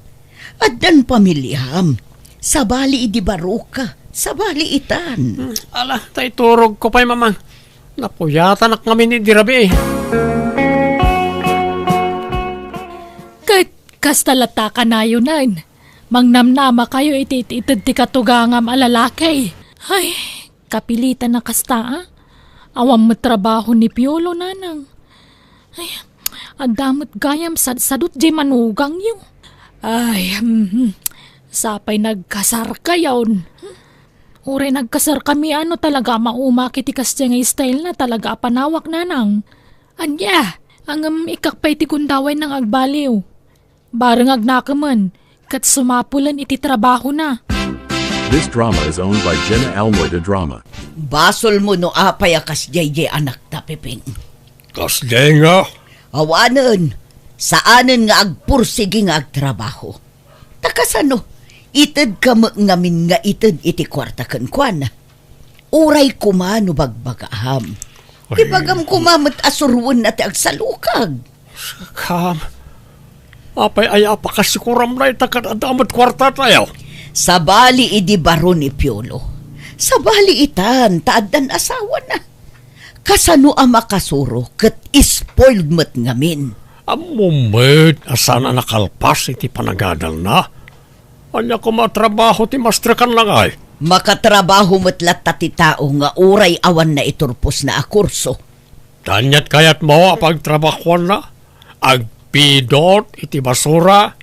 Addan familiam. Sabali idi baroka. Sabali itan. Hmm, ala, ta iturogko pay, Mamang. Napuyatanak ngamin idi rabii. Ket kasta latta kanayonen, mangnamnamakayo iti it-ited ti katugangam a lalaki. Ay, kapilitan a kasta, a. Awan met trabaho ni Piolo, nanang. Ay, adda met gayam sadsadot diay manugangyo. Ay, mhm. Sapay nagkasarkayon. Uray nagkasarkami a no talaga a maumak iti kasdiay nga style na talaga a panawak, nanang. Ania, ngem ikkak pay ti gundaway nang agbaliw. Bareng agnakemen, ket sumapulen iti trabahona. This drama is owned by Jenna Almoy de Drama. Basolmo no apay a kasdiay diay anakta, Pepeng. Kasdiay nga? Awanen, saanen nga agpursigi nga agtrabaho. Ta kasano, itedka met ngamin nga ited iti kuarta kenkuana. Uray koma no bagbagaam. Ay. Ibagam koma met a suroenna ti agsalukag. Sakam, apay aya a pakasikuram dayta ket adda met kuartatayo? Sabali idi baro ni Piolo. Sabali itan ta addan asawana. Kasano a makasuro ket spoiled met ngamin? Ammom met a saan a nakalpas iti panagadalna. Ania koma a trabaho ti masterkanna ngay? Makatrabaho met latta ti tao nga uray awan naiturposna a kurso. Ania ti kayatmo a pagtrabahoanna? Agpidot iti basura?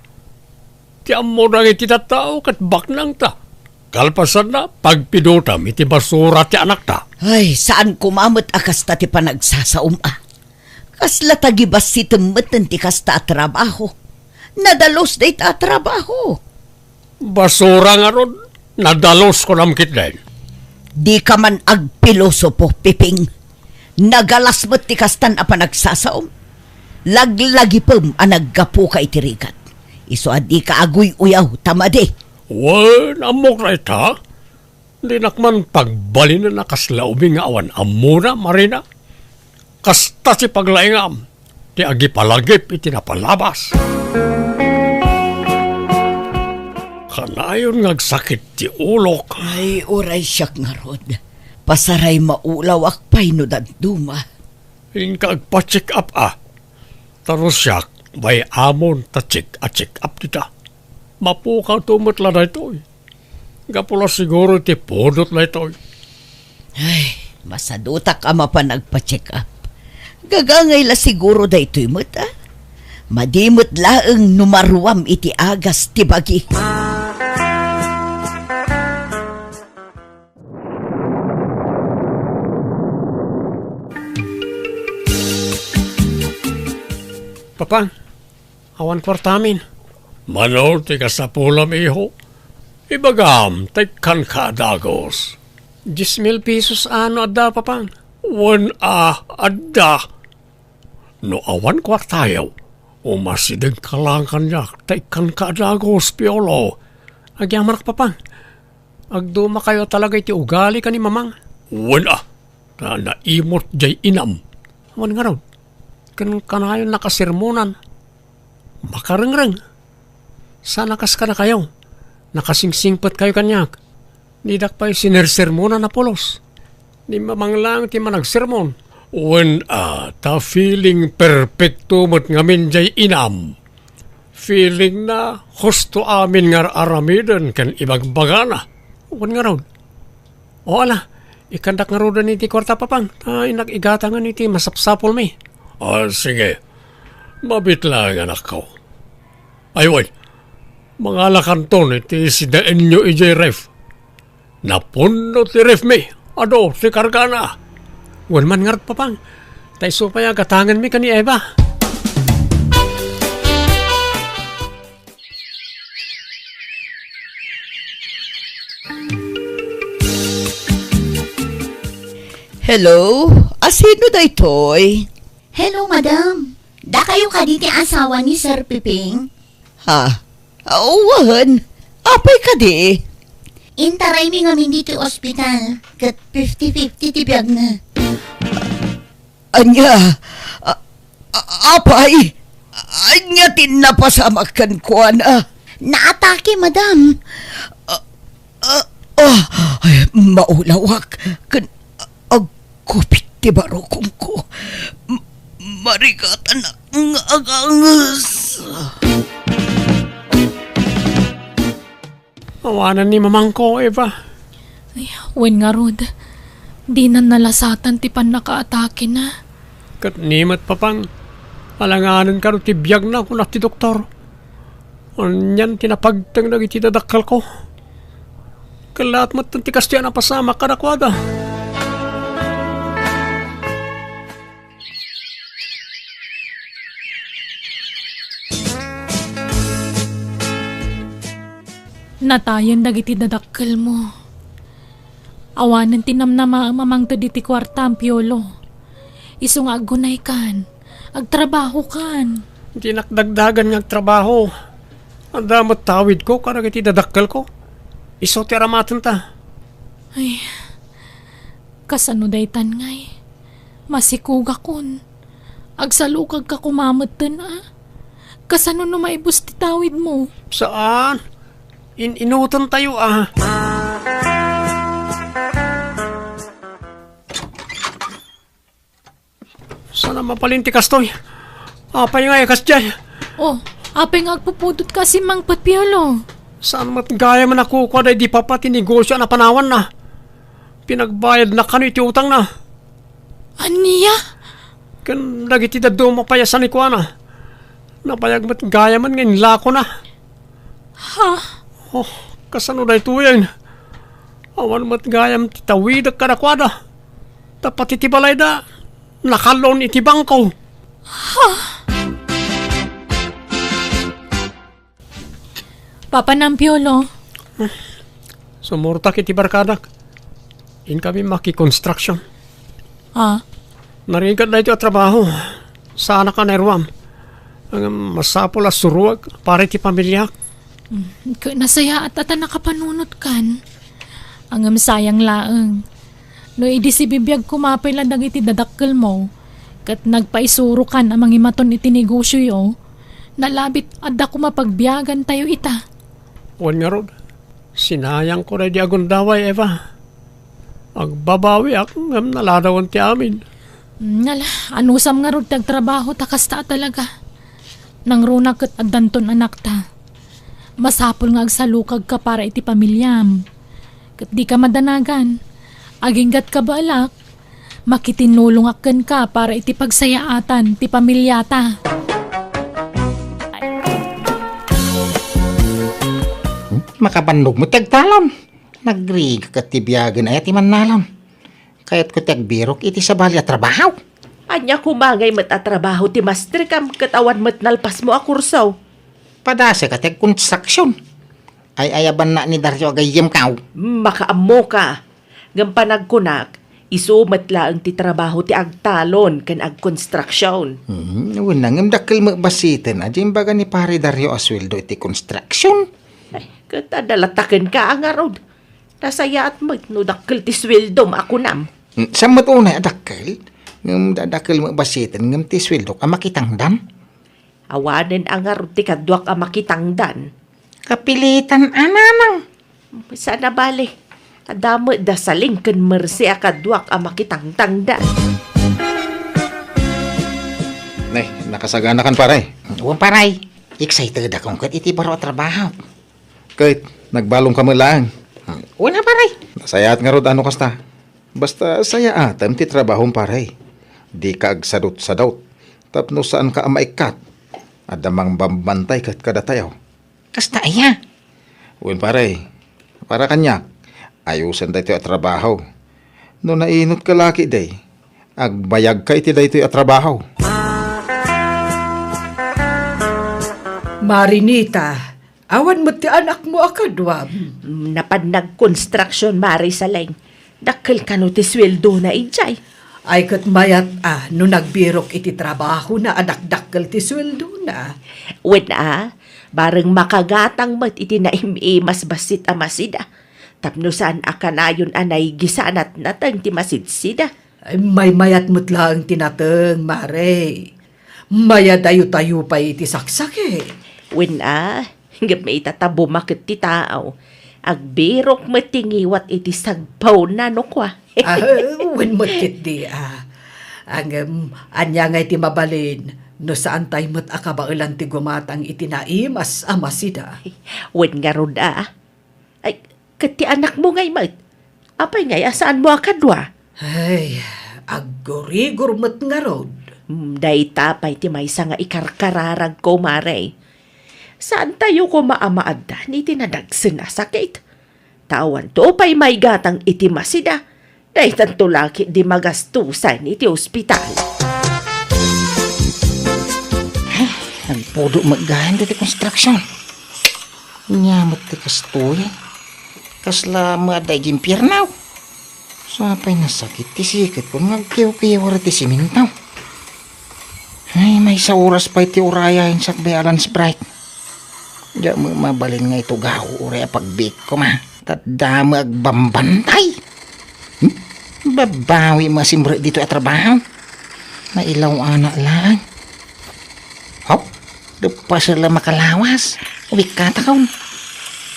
Ti ammo dagiti tattao ket baknangta. Kalpasanna, pagpidotam iti basura ti anakta. Ay, saan koma met a kasta ti panagsasaom a. Kasla ta gibassit metten ti kasta a trabaho. Nadalus dayta a trabaho. Basura ngarud, nadalus kunam ketdin. Dika man agpilosopo, Piping. Nagalas met ti kastan a panagsasaom. Laglagipem a naggapuka iti rigat. Isu a dika aguy-uyaw, ta madi. Wen, ammok dayta. Dinak man pagbalinen a kasla ubing nga awan ammona, Marina. Kasta ti paglaingam ti agipalagip iti napalabas. Kanayon nga agsakit ti ulok. Ay, uray siak ngarud. Pasaray maulawak pay no dadduma. Inka agpa-check up a. Ta no siak, bay-amon ta check a check up dita. Mapukaw to met la daytoy. Gapu la siguro iti pudot daytoy. Ay, masadutak a mapan agpa-check up. Gagangay la siguro daytoy met, a? Madi met laeng no maruam iti agas ti bagi. Papa, awan kuartamin. Mano ti kasapulam, iho? Ibagam, ta ikkanka a dagus. Dies mil pesos a no adda, Papa. Wen a, adda. No awan kuartayo, umasidegka laeng kaniak, ta ikkanka a dagus, Piolo. Agyamanak, Papa. Agdumakayo talaga iti ugali ken ni Mamang. Wen a, ta naimot jay inam. Wen ngarud, ken kanayon nakasermonan. Makarengreng. Saan a kas kadakayo. Nakasingsingpetkayo kaniak. Didak pay sinersermonan a pulos. Ni Mamang laeng ti managsermon. Wen a, ta feeling perfecto met ngamin jay inam. Feeling na husto amin nga ar-aramiden ken ibagbagana. Wen ngarud. O ala, ikkandak ngaruden iti kuarta, Papang, ta innak igatangen iti masapsapulmi. Ah, sige. Mabit laeng, anakko. Ay, wen, mangalakanton iti sidaenyo idiay ref. Napunno ti refmi. Adu ti kargana. Wen man ngarud, Papang. Ta isu pay a gatangenmi ken ni Eva. Hello? A, sino daytoy? Hello, madam. Dakayo kadi ti asawa ni Sir Piping? Ha? Awan. Apay kadi? Intaraymi ngamin ditoy ospital, ket fifty fifty ti biagna. Ania? A-, a-, apay? Ania ti napasamak kenkuana? Naatake, madam. A-, a-, a-, ay, maulawak. Ken, a-, agkupit ti barukongko. M-, marigatan nga aganges. Awanan ni mamangko, Eva. Ay, wen ngarud, dinan nalasatan ti pannakaatakena. Ket ni met, Papang, alanganen kano ti biagna, kuna ti doktor. Anian ti napagteng dagiti dadakkelko? Kellaat met ti kastoy a napasamak kadakuada. Natayen dagiti dadakkelmo. Awanen ti namnamaem a mangted iti kuartam, Piolo. Isu nga aggunaykan, agtrabahokan. Dinak dagdagan nga agtrabaho. Adda met tawidko kadagiti dadakkelko. Isu ti aramatenta. Ay, Kasano daytan ngay? Masikugakon. Agsalukagka koma metten a. Kasano no maibus ti tawidmo? Saan. In-inutentayo a. Saan a mabalin ti kastoy? Apay nga ikas jay? Oh, apay nga agpupudot ka, Simang Piolo? Saan met gayam a kukua daydi papa ti negosyo a napanawanna? Pinagbayadna kano iti utangna. Ania? Ken dagiti dadduma pay a sanikuana. Nabayag met gayamen nga inlakona. Ha? Oh, kasano daytoyen? Awan met gayam ti tawidek kadakuada. Ta pati ti balayda, nakal-on iti bangko. Ha? Papa Nampiolo. Sumurtak iti barkadak. Inkami makikonstruction. Ah? Narigat daytoy a trabaho. Saanak a nairuam. Ngem masapul a suruek para iti pamiliak. Mm, ket nasayaat a ta nakapanunotkan. Ngem sayang laeng. No idi sibibiag koma pay la dagiti dadakkelmo, ket nagpaisurokan a mangimaton iti negosioyo, nalabit adda koma pagbiagantayo ita. Wen ngarud, sinayangko daydi agundaway, Eva. Agbabawiak ngem naladawen ti amin. Nala, anusam ngarud ti agtrabaho ta kasta a talaga. Nangruna ket addanton anakta. Masapul nga agsalukagka para iti pamiliam. Ket dika madanagan. Aginggatka baelak, makitinnulongak kenka para iti pagsayaatan ti pamiliata. Hmm? Makabannog met ti agtalon. Nagrigat ti biagen aya ti mannalon. Kayatko ti agbirok iti sabali a trabaho. Ania koma ngay met a trabaho ti masterkam ket awan met nalpasmo a kurso? Padasek a ti agkonstruksion. Ay-ayabanna ni Dario a gayyemko. Makaammoka. Ngem panagkunak, isu met laeng ti trabaho ti agtalon ken agkonstruksion. Hmm, wen, ngem dakkel met bassiten a di imbaga ni Pare Dario a sueldo iti konstruksion. Ay, ket adda latta kenka a ngarud. Nasayaat met no dakkel ti sueldom a kunam. Hmm, saan met unay a dakkel? Ngem da-, dakkel met bassiten ngem ti sueldok a makitangdan. Awanen a ngarud ti kaduak a makitangdan. Kapilitan a nanang. Saan a bale. Adda met da Saling ken Mercy a kaduak a makitangtangdan. Nay, nakasaganakan, pare. Wen, pare. Excited akon ket iti baro a trabaho. Ket, nagbalongka met laeng. Wen a, pare. Nasayaat ngarud a no kasta. Basta sayaatem ti trabahom, pare. Dika agsadutsadut tapno saanka a maikkat. Adda mangbambantay ket kadatayo. Kasta aya? Wen, pare. Para kaniak, ayosen daytoy a trabaho. No nainot ka laki, day, agbayag ka iti daytoy a trabaho. Marinita, awan met ti anakmo a kaduam? Mm, napan nagkonstruction, Mari Saleng. Dakkel kano ti sueldona idiay? Ay, ket mayat a no nagbirok iti trabahona a dakdakkel ti sueldona. Wen a, bareng makagatang met iti naim-imas bassit a masida. Tapno saan a kanayon a naigisanat nateng ti masidsida. Ay, maymayat met laeng ti nateng, Mare. Mayadayo-tayo pay iti saksakit. Wen a, ngem ita ta bumaket ti tao. Agbirok met ti ngiwat iti sagpawna no kua. Ah, wen met ketdi, ah. Ngem, ania ngay ti mabalin no saantay met a kabaelan ti gumatang iti naimas a masida? Wen ngarud, ah. Ay, ket ti anakmo ngay met? Apay ngay a saanmo a kadua? Ay, aggurigor met ngarud. Hmm, dayta pay ti maysa nga ikarkararagko, Mare. Saantayo koma a maaddan iti nadagsen a sakit. Ta awanto pay maigatang iti masida. Daytanto la ketdi magastusan iti ospital. Ay, nagpudo met gayam daytoy konstruksyon. Ania met ti kastoy? Kasla met adda idiay impierno? Sapay nasakit ti siketko nga agkiwkiwar iti siminto. Ay, maysa oras pay ti urayen sakbay a lunch break. Diak met mabalin nga itugaw uray a pagbiit koma. Ta adda met agbambantay. Hmm? Babawi masimrek ditoy a trabaho. Nailaw-anak laeng. Hop, deppas la makalawas. Uwikkatakon.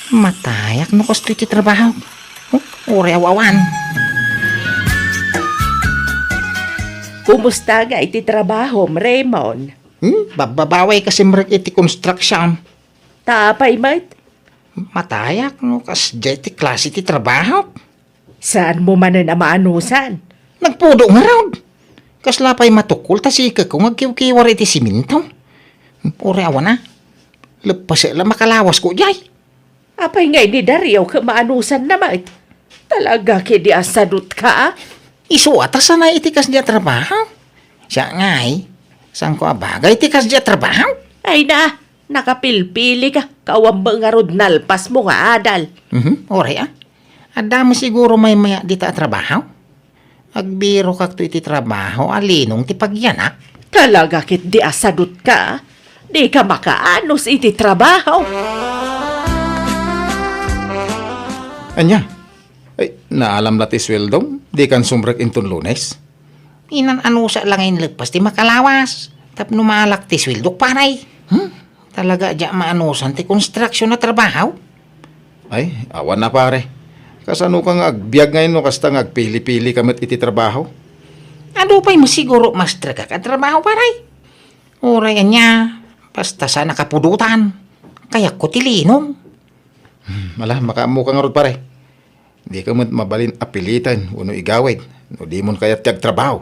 Matayak no kastoy ti trabaho. Huh, uray aw-awan. Kumusta nga iti trabahom, Raymond? Hmm, babbabawi kasimrek iti construction. Ta apay met? Matayak no kasdiay ti klase ti trabaho. Saanmo manen a maanusan? Nagpudo ngarud. Kasla pay matukol ta sikekko nga agkiwkiwar iti siminto. Uray awan a. Leppasek la makalawasko diay. Apay ngay ni Dario ket maanusanna met? Talaga ketdi a sadutka, a? Isu a ta sanay iti kasdi a trabaho. Siak ngay, saanko a bagay ti kasdi a trabaho? Ay na, nakapilpilika, kawan met ngarud nalpasmo nga adal. Mhm, uray a. Adda met siguro maymay-at dita a trabaho? Agbirokakto iti trabaho a linong ti pagyanak. Talaga ketdi a sadutka, a? Dika makaanus iti trabaho. Ania? Ay, naalam la ti sueldom? Dikan sumrek inton Lunes? Inan-anusak la nga inleppas ti makalawas tapno maalak ti sueldok, pare. Hmm? Talaga a diak maanusan ti konstruksion a trabaho? Ay, awan a, pare. Kasanoka nga agbiag ngay no kasta nga agpili-pilika met iti trabaho? Adu pay met siguro maestrekak a trabaho, pare. Uray ania, basta saan a kapudotan. Kayatko ti linong. Hmm, ala, makaammoka ngarud, pare. Dika met mabalin a piliten wenno igawid no dimon kayat ti agtrabaho.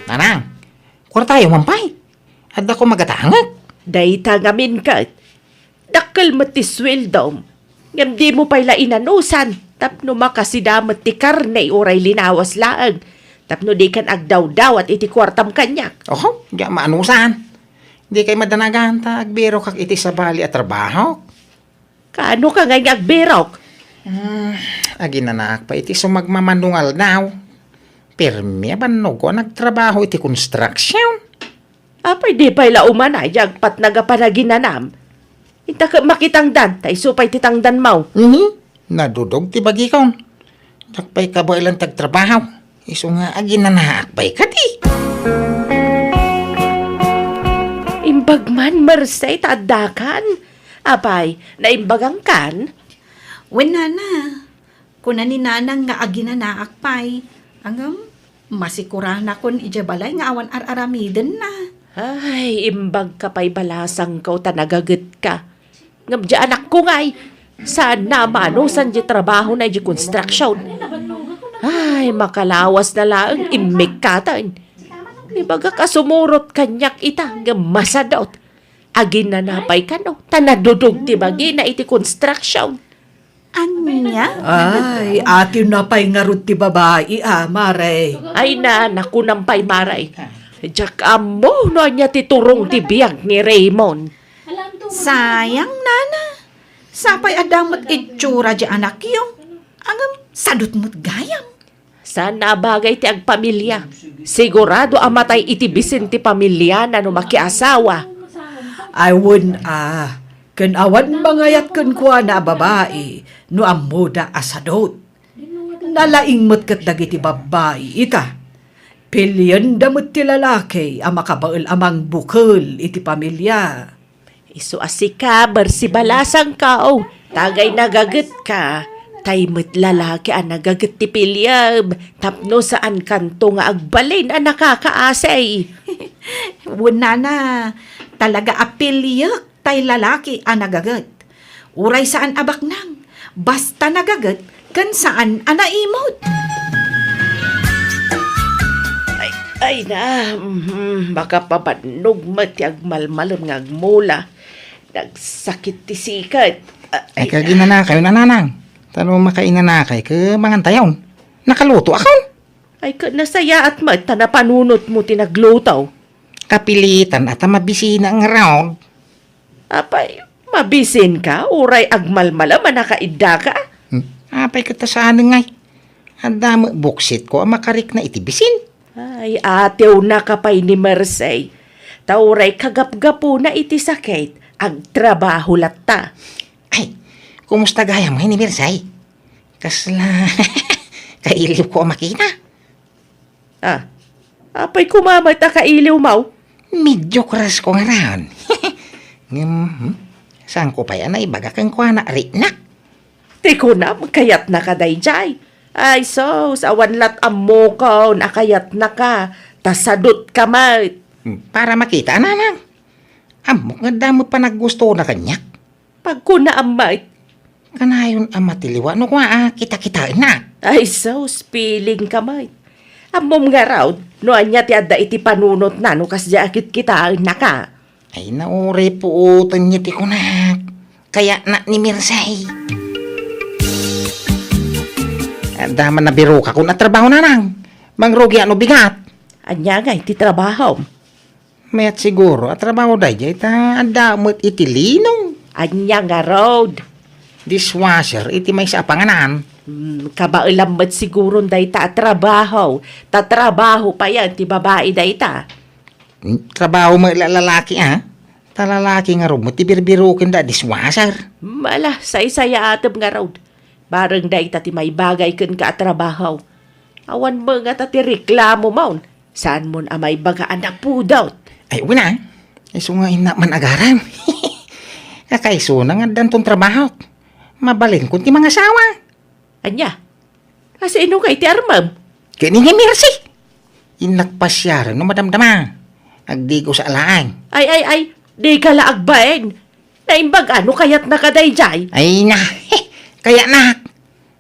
Nanang, kuartayo man pay. Addako magatangek. Dayta ngamin ket, dakkel met ti sueldom, ngem dimo pay la inanusan tapno makasida met ti karne uray linawas laeng, tapno dikan agdawdawat iti kuartam kaniak. Oho, diak maanusan. Dikay madanagan ta agbirokak iti sabali a trabahok. Kaanoka ngay nga agbirok? Hmm, aginanaak pay iti sumagmamano nga aldaw. Pirmi a bannogko a nagtrabaho iti construction. Apay di pay la umanay ti agpatnag a panaginanam? Inta ket makitangdan, ta isu pay ti tangdanmo. Mhm. Nadudog ti bagikon. Diak pay kabaelan ti agtrabaho. Isu nga aginanaak pay kadi. Imbag man, Merced, ta addakan. Apay, naimbagangkan? Wen, nana. Kuna ni nanang nga aginanaak pay. Ngem, masikuranakon idiay balay nga awan ar-aramidenna. Ay, imbagka pay balasangko ta nagagetka. Ngem diay anakko ngay, saanna a maanusan diay trabahona idiay construction. Ay, makalawasna laeng immikkaten. Ibagak a sumurot kaniak ita, ngem masadut. Aginana pay kano, ta nadudog ti bagina iti construction. Ania? Ay, atiwna pay ngarud ti babai a, Mare. Ay na, nakunam pay, Mare. Diak ammo no ania ti turong ti biag ni Raymond. Sayang, nana. Sapay adda met itsura diay anakyo. Ngem, sadut met gayam. Saan a bagay ti agpamilia. Sigurado a matay iti bisin ti pamiliana no makiasawa. Ay, wen a, ken awan mangayat kenkuana a babai no ammoda a sadut. Nalaing met ket dagiti babbai ita. Pilienda met ti lalaki a makabael a mangbukel iti pamilia. Isu a sika, Merced, balasangko, o, tagay nagagetka, tay met lalaki a nagaget ti piliem, tapno saankanto nga agbalin a nakakaasi. Wen, nana, talaga a piliek tay lalaki a nagaget. Uray saan a baknang, basta nagaget ken saan a naimut. Ay, ay na, mhm, makapabannog met ti agmalmalem nga agmula. Nagsakit ti sikat. Ay, ay, kaginanakayo, nanang. Ta no makainanakay, ket mangantayon. Nakalutoakon. Ay, ket nasayaat met ta napanunotmo ti nagluto. Kapilitan a ta mabisina ngarud. Apay, mabisinka, uray agmalmalem a nakaiddaka? Hmm. Apay ket ta saanen ngay? Adda met buksitko a makarikna iti bisin. Ay, atiwnaka pay ni Merced. Ta uray kagapgapuna iti sakit, agtrabaho latta. Ay, kumusta gayam ngay ni Merced? Kasla kailiwko a makita. Ah, apay koma met a kailiwmo? Medyo crush ko ngarud. Ngem, hmm, saanko pay a naibaga kenkuana, Riknak? Ti kunam, kayatnaka daydiay. Ay, sus, awan lat' ammokon a kayatnaka, ta sadutka met. Hmm, para makita, nanang. Ammok nga adda met panaggustona kaniak. Pagkunaam met. Kanayon a matiliwa no kua a kitakitaennak. Ay, sus, feelingka met. Ammom ngarud, no ania ti adda iti panunotna no kasdiay a kitkitaennaka. Ay, nauray puoten ti kunak. Kayatna ni Mirsay. Adda man nabirokakon a trabaho, nanang. Mangrugiak no bigat. Ania ngay ti trabahom? Mayat siguro a trabaho daydiay ta adda met iti linong. Ania ngarud? Dishwasher iti maysa a panganan. Hmm, kabaelam met siguron dayta a trabaho. Ta trabaho payen ti babai dayta. Hmm, trabaho met la-, lalaki, a? Ta lalaki ngarud met ti birbirokenda a dishwasher. Hmm, ala, saysayaatem ngarud. Bareng dayta ti maibagay kenka a trabaho. Awan met ngata ti reklamom. Saanmon a maibaga a napudot? Ay, wen a. Isu nga innak man agaram. Kakaisuna nga addanton trabahok. Mabalenkon ti mangasawa. Ania? Asino ngay ti armem? Ken ni Mercy. Innak pasiaren no madamdama. Agdigosa laeng. Ay, ay, ay. Dika la agbain. Naimbag a no kayatnaka daydiay. Ay na. Kayatnak.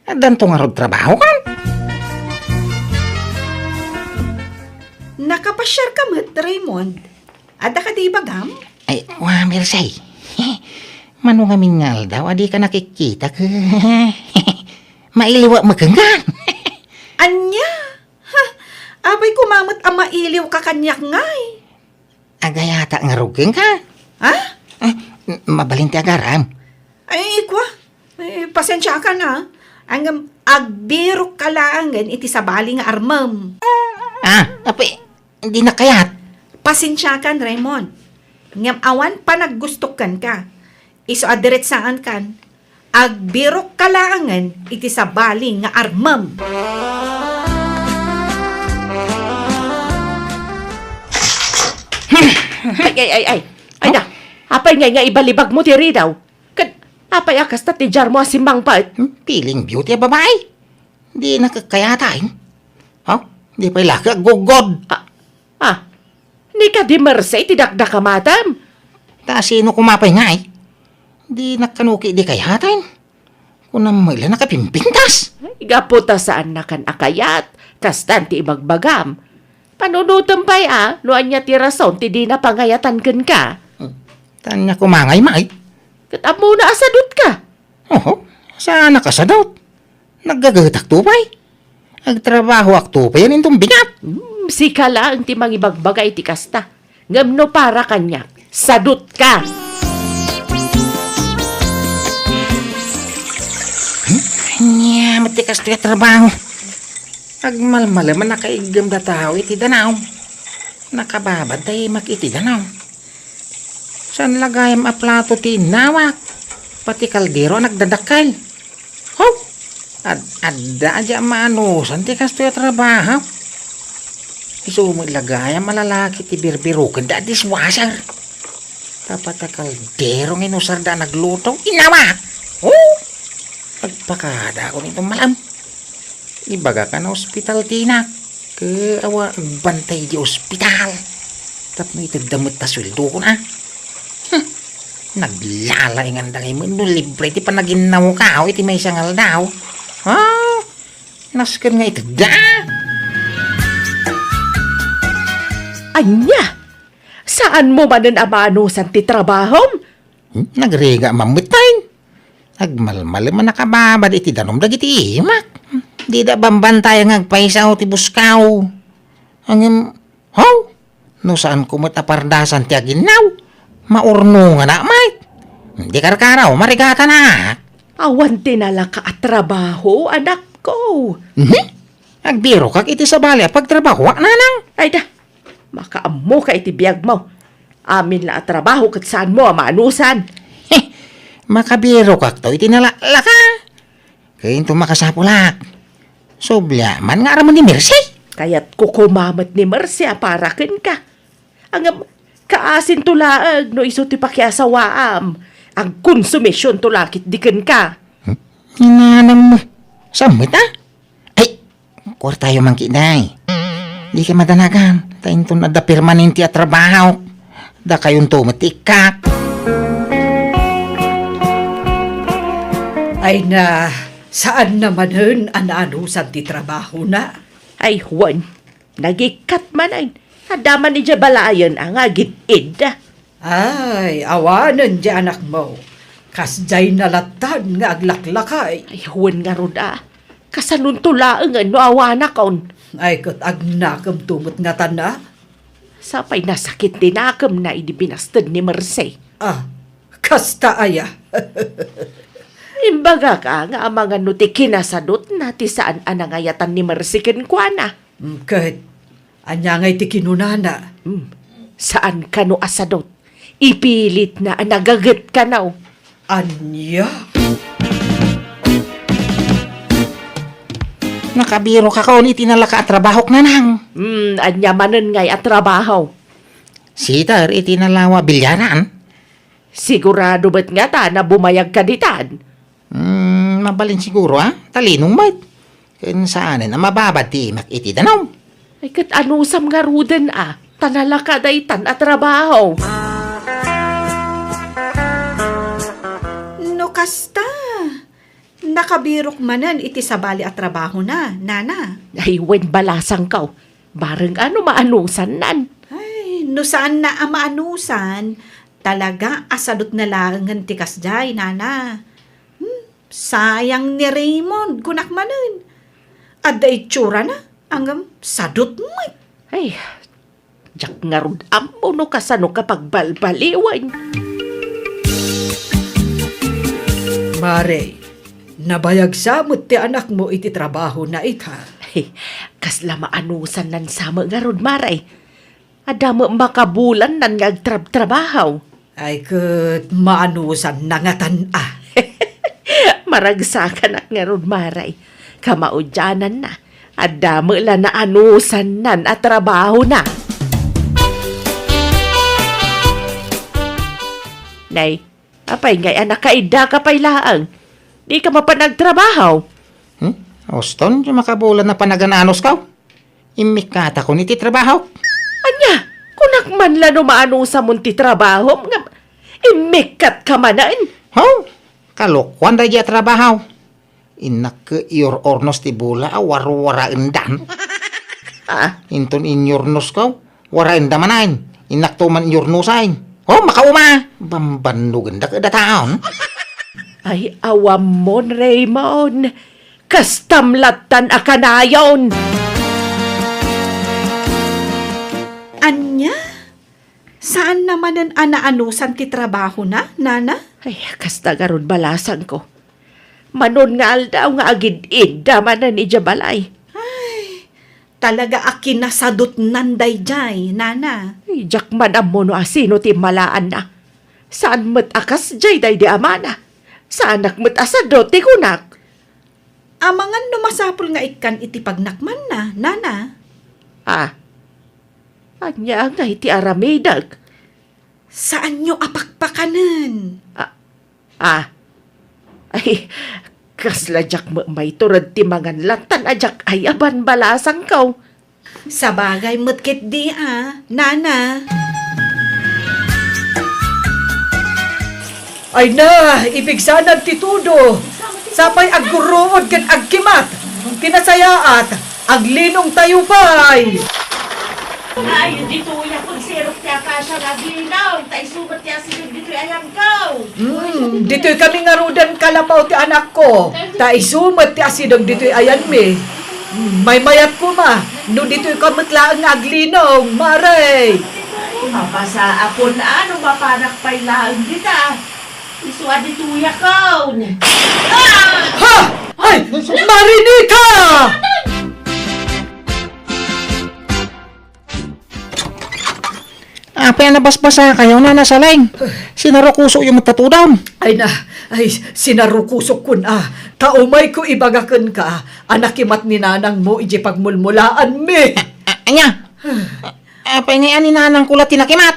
Addanto ngarud trabaho kan? Nakapasiarka met, Raymond. Adda kadi ibagam? Ay, wa, Mirsay. Mano ngamin nga aldaw a dika nakikita ket mailiwak met kenka. Ania? Ha? Apay koma met a mailiwka kaniak ngay? Agayatak ngarud kenka. Ha? Ah, m-, mabalin ti agaram. Ay, kua. Eh, pasensiakan a. Ngem agbirokka laengen iti sabali nga armem. Ah, apay, dinak kayat. Pasensiakan, Raymond. Ngem awan panaggustok kenka. Isu a diretsaankan, agbirokka laengen iti sabali nga armem. Ay, ay, ay, ay. Ay, da. Apay ngay nga ibalibagmo ti ridaw? Ket apay a kasta ti diarmo a simmangpet? Hmm, feeling beauty a babai. Di nakakayatan. Ha? Di pay la ka aggugod. Ah, ah. Ni kadi Mercy ti dakdakamatem? Ta sino koma pay ngay? Di nakkanuki di kayatan. Kunam met la nakapimpintas. Ay, gapu ta saannakan a kayat, kastan ti ibagbagam. Panunotem pay a, no ania ti rason ti dina pangayatan kenka. Hmm. Ta ania koma ngay, May? Ket ammona a sadutka. Oho, saanak a sadut. Naggagatakto pay. Agtrabahoakto pay, inton bigat. Hmm, sika laeng ti mangibagbaga iti kasta. Ngem no para kaniak, sadutka. Hmm? Ania met ti kastoy a trabaho? Agmalmalem a nakaiggem da tao iti danum. Nakababad ta imak iti danum. Saan la gayam a plato ti innawak? Pati kaldero a nagdadakkel. Haw! Ad-, adda a diak maanusan ti kastoy a trabaho. Isu met la gayam a lalaki ti birbirokenda a dishwasher. Tapno ti kaldero nga inusarda a nagluto, innawak! Oh! Agpakadaakon inton mal-am. Ibagak a naospital ti inak. Ket awan agbantay di ospital. Tapno itedda met ta sueldokon a. Hmm. Naglalainganda ngay met no libre ti panaginnawko iti maysa nga aldaw. Ha? Nasken nga itedda. Ania? Saanmo manen a maanusan ti trabahom? Hmm? Nagrigat man metten. Agmalmalem a nakababad iti danum dagiti imak. Dida bambantayan nga agpayso ti buskaw. Ngem, haw, no saanko met a pardasan ti aginnaw, maurnonganak met. Di karkaro, marigatanak. Awan ti nalaka a trabaho, anakko. Mhm. Agbirokak iti sabali a pagtrabahoak, nanang. Ay da, makaammoka iti biagmo. Amin la a trabaho ket saanmo a maanusan. Heh, makabirokakto iti nalaklaka. Ket inton makasapulak, subli man nga aramon ni Mercy. Kayatko koma met ni Mercy a para kenka. Ngem, kaasinto laeng no isu ti pakiasawaam. Agkonsumisionto la ketdi kenka. Hmm? Inanam mo. Saan met, a? Ay, kuartayo man ketdi. Dika madanagan, ta inton adda permanente a trabaho, dakayonto met ti ikkak. Ay na, saan na manen a naanusan ti trabahona? Ay, wen, nagikkat manen. Adda man idiay balayen a nga agid-idda. Ay, awanen diay anakmo. Kasdiay na lattan nga aglaklakay. Ay, wen ngarud a. Kasanonto laengen no awanakon? Ay, ket agnakemto met ngatan a? Sapay nasakit ti nakemna idi binasted ni Mercy. Ah, kasta aya? Imbagak a nga amangan no ti kinasadutna ti saan a nangayatan ni Mercy kenkuana. Mm, ket ania ngay ti kinunana? Hmm, saan kano a sadut. Ipilitna a nagaget kano. Ania? Nakabirokakon iti nalaka a trabahok, nanang. Hmm, ania manen ngay a trabaho? Sider iti nalawa a bilyaran. Sigurado met ngata a bumayagka ditan? Hmm, mabalin siguro, a? Talinong met. Ken saanen a mababad ti imak iti danum. Ay, ket anusam ngaruden a, ta nalaka daytan a trabaho. No kasta, nakabirok manen iti sabali a trabahona, nana. Ay, wen, balasangko. Bareng a no maanusannan. Ay, no saanna a maanusan, talaga a sadutna laengen ti kasdiay, nana. Hmm, sayang ni Raymond, kunak manen. Adda itsurana, ngem sadut met. Ay, diak ngarud ammo no kasano ka pagbalbaliwen. Mare, nabayag sa met ti anakmo iti trabahona ita. Ay, kasla maanusannan sa met ngarud, Mare. Adda met makabulannan nga agtrabtrabaho. Ay, ket maanusanna ngatan a. Maragsakanak ngarud, Mare. Kamaudiananna, adda met la naanusannan a trabahona. Nay, apay ngay a nakaiddaka pay laeng? Dika mapan agtrabaho? Hmm? Uston, ti makabulan a panagan-anusko. Immikkatakon iti trabahok. Ania? Kunak man la no maanusamon ti trabahom nga immikkatka manen? Ho? Kalokuan daydi a trabaho. Innak ket iyor-ornos ti bola a warwaraendan. Ah? Inton inyornosko, waraenda manen. Innakto man iyornosen. Ho, makauma! Bambannogenda ket dataon. Ay, awammon, Raymond. Kastam lattan a kanayon. Ania? Saanna manen a naanusan ti trabahona, nana? Ay, kasta garud balasangko. Manon nga aldaw nga agid-idda manen idiay balay. Ay, talaga a kinasadutnan daydiay, nana. Ay, diak man ammo no asino ti immalaanna. Saan met a kasdiay daydi amana. Saanak met a sadut ti kunak. Amangan no masapul nga ikkan iti pagnakmanna, nana. Ah, ania ngay ti aramidek? Saanyo a pakpakanen. Ah, ah. Ay, kasla diak met maitured ti mangan lattan a diak ay-aban balasangko. Sabagay met ketdi a, nana. Ay na, ipigsanad ti tudo. Sapay aggurruod ken agkimat. Ti nasayaat, aglinongtayo pay. Ay, ditoy a konsirok ti akasia nga aglinong, ta isu met ti asideg ditoy ayanko. Hmm, ditoy kami ngaruden kalapaw ti anakko, ta isu met ti asideg ditoy ayanmi. Hmm, maymayat koma, no ditoy ka met laeng nga aglinong, Mare. Mapasaakon a no mapanak pay laeng dita. Isu a ditoyakon. Ah! Ha! Ay, Marinita! Apay a nabasbasakayo, Nana Saleng? Sinarukusokyo met ta tudom. Ay na, ay, sinarukusokkon a. Ta umayko ibaga kenka a nakimat ni nanangmo idiay pagmulmulaanmi. A-, a-, ania? A-, apay ngay a ni nanangko la ti nakimat?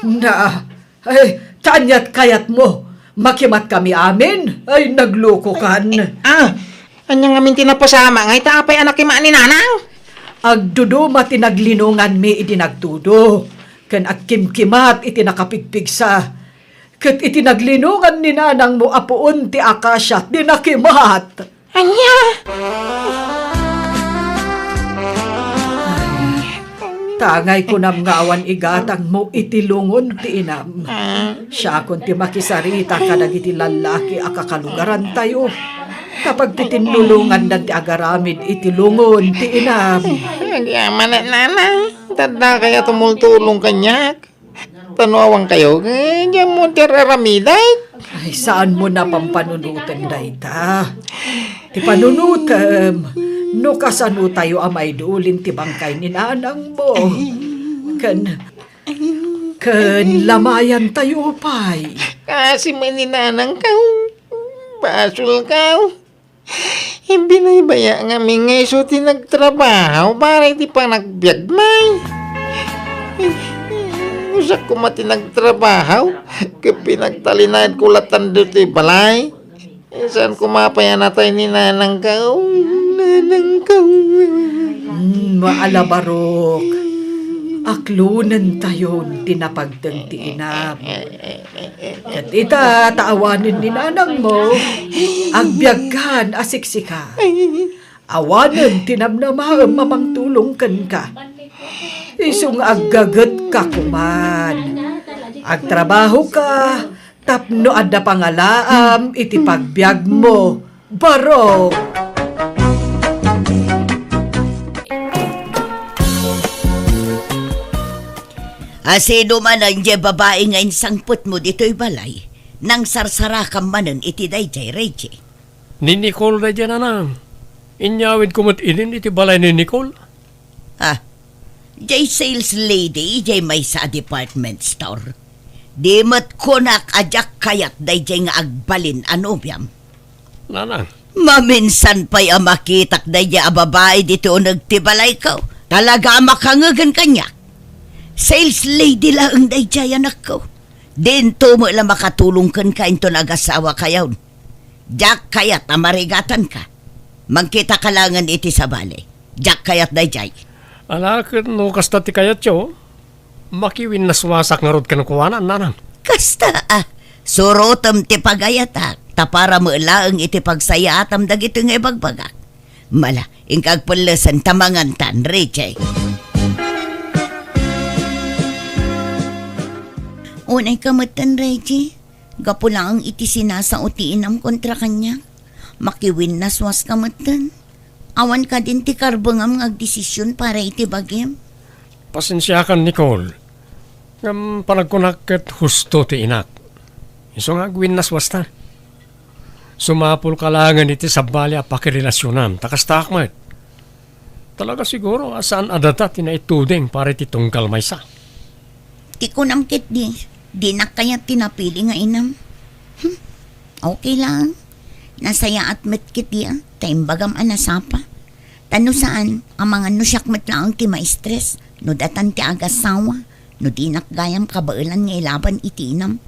Na, ay, ta aniat kayatmo? Makimatkami amin? Ay, naglukokan. Ah, ania ngamin ti napasamak ngay ta apay a nakimat ni nanang? Agduduma ti naglinonganmi idi nagtudo, ken agkimkimat iti nakapigpigsa. Ket iti naglinongan ni nanangmo a puon ti akasia ti nakimat. Ania? Tangay kunam nga awan igatangmo iti lungon ti inam. Siakon ti makisarita kadagiti lallaki a kakalugarantayo. Kapag ti tinnulongandan ti agaramid iti lungon ti inam. Agyamanak, nanang. Tadda kaya tumultulong kaniak. Ta no awan kayo, eh, diay mo ti ar-aramidek. Ay, saan mo na pampanunoten dayta? Ti panunotem, no kasano tayo a maidulin ti bangkay ni nanang mo. Ken, ken lamayan tayo pay. Kasi may ni nanang ka, basol ka. Imbinaybaya ngamin nga isu ti nagtrabaho para iti panagbiag, may. Usak koma ti nagtrabaho, ket pinagtalinaed ko latan ditoy balay. Saan koma pay a natay ni nanang ka, nanang ka. Hmm, maalabarok. Aklonen tayon ti napagteng ti inam. Ket ita, ta awanen ni nanangmo, agbiagkan a siksika. Awanen ti namnamaem a mangtulong kenka. Isu nga aggagetka koman. Agtrabahoka tapno adda pangalaam iti pagbiagmo. Barok! Asino manen diay babai nga insangpetmo ditoy balay, nangsarsarakaam manen iti daydiay, Reggie? Ni Nicole daydiay, nanang. Inyawidko met idin iti balay ni Nicole. Ah, diay sales lady diay maysa a department store. Di met kunak a diak kayat daydiay nga agbalin a nobiam. Nanang. Maminsan pay a makitak daydiay a babai ditoy uneg ti balayko. Talaga a makangegen kaniak. Sales lady laeng daydiay, anakko. Dinto met la makatulong kenka inton agasawakayon. Diak kayat a marigatanka. Mangkitaka laengen iti sabali. Diak kayat daydiay. Ala, ket no kasta ti kayatyo, makiwinnaswasak ngarud kenkuana, nanang. Kasta a, surotem ti pagayatak, ta para met laeng iti pagsayaatam dagitoy nga ibagbagak. Mala, inka agpellesen ta mangantan, Richie. Unayka metten, Reggie. Gapu laeng iti sinasao ti inam kontra kaniak, makiwinnaswaska metten. Awan kadin ti karbengam nga agdesision para iti bagim. Pasensiakan, Nicole. Ngem panagkunak ket husto ti inak. Isu nga agwinnaswasta. Sumapulka laengen iti sabali a pakirelasionam, ta kastaak met. Talaga siguro a saan a data ti naituding para iti tunggal maysa. Ti kunam ketdi, dinak kayat ti napili nga inam. Hmm, okay lang. Nasayaat met ketdi a, ta imbagam a nasapa. Ta no saan, amangan no siak met laeng ti maistres, no datan ti agasawa, no dinak gayam kabaelan nga ilaban iti inam.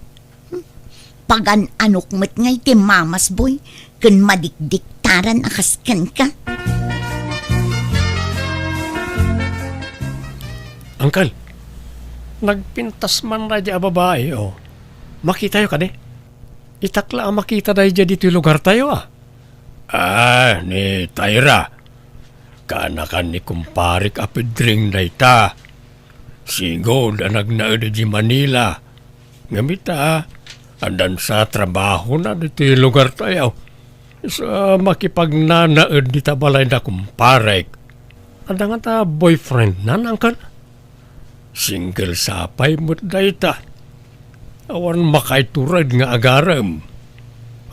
Hmm. Pagan-anok met ngay ti mamasboy ken madikdiktaran a kas kenka. Uncle, nagpintas man daydi a babai, o. Makitayo kadi? Itak la a makita daydi ditoy lugartayo, a. Ah, ni Tyra. Kaanakan ni kumparek a Pedring dayta. Sigud a nagnaed idiay Manila. Ngem ita, addan sa trabahona ditoy lugartayo. Sa makipagnanaed dita balay da kumparek. Adda ngata boyfriendna, uncle? Single sa pay met dayta. Awan makaitured nga agarem.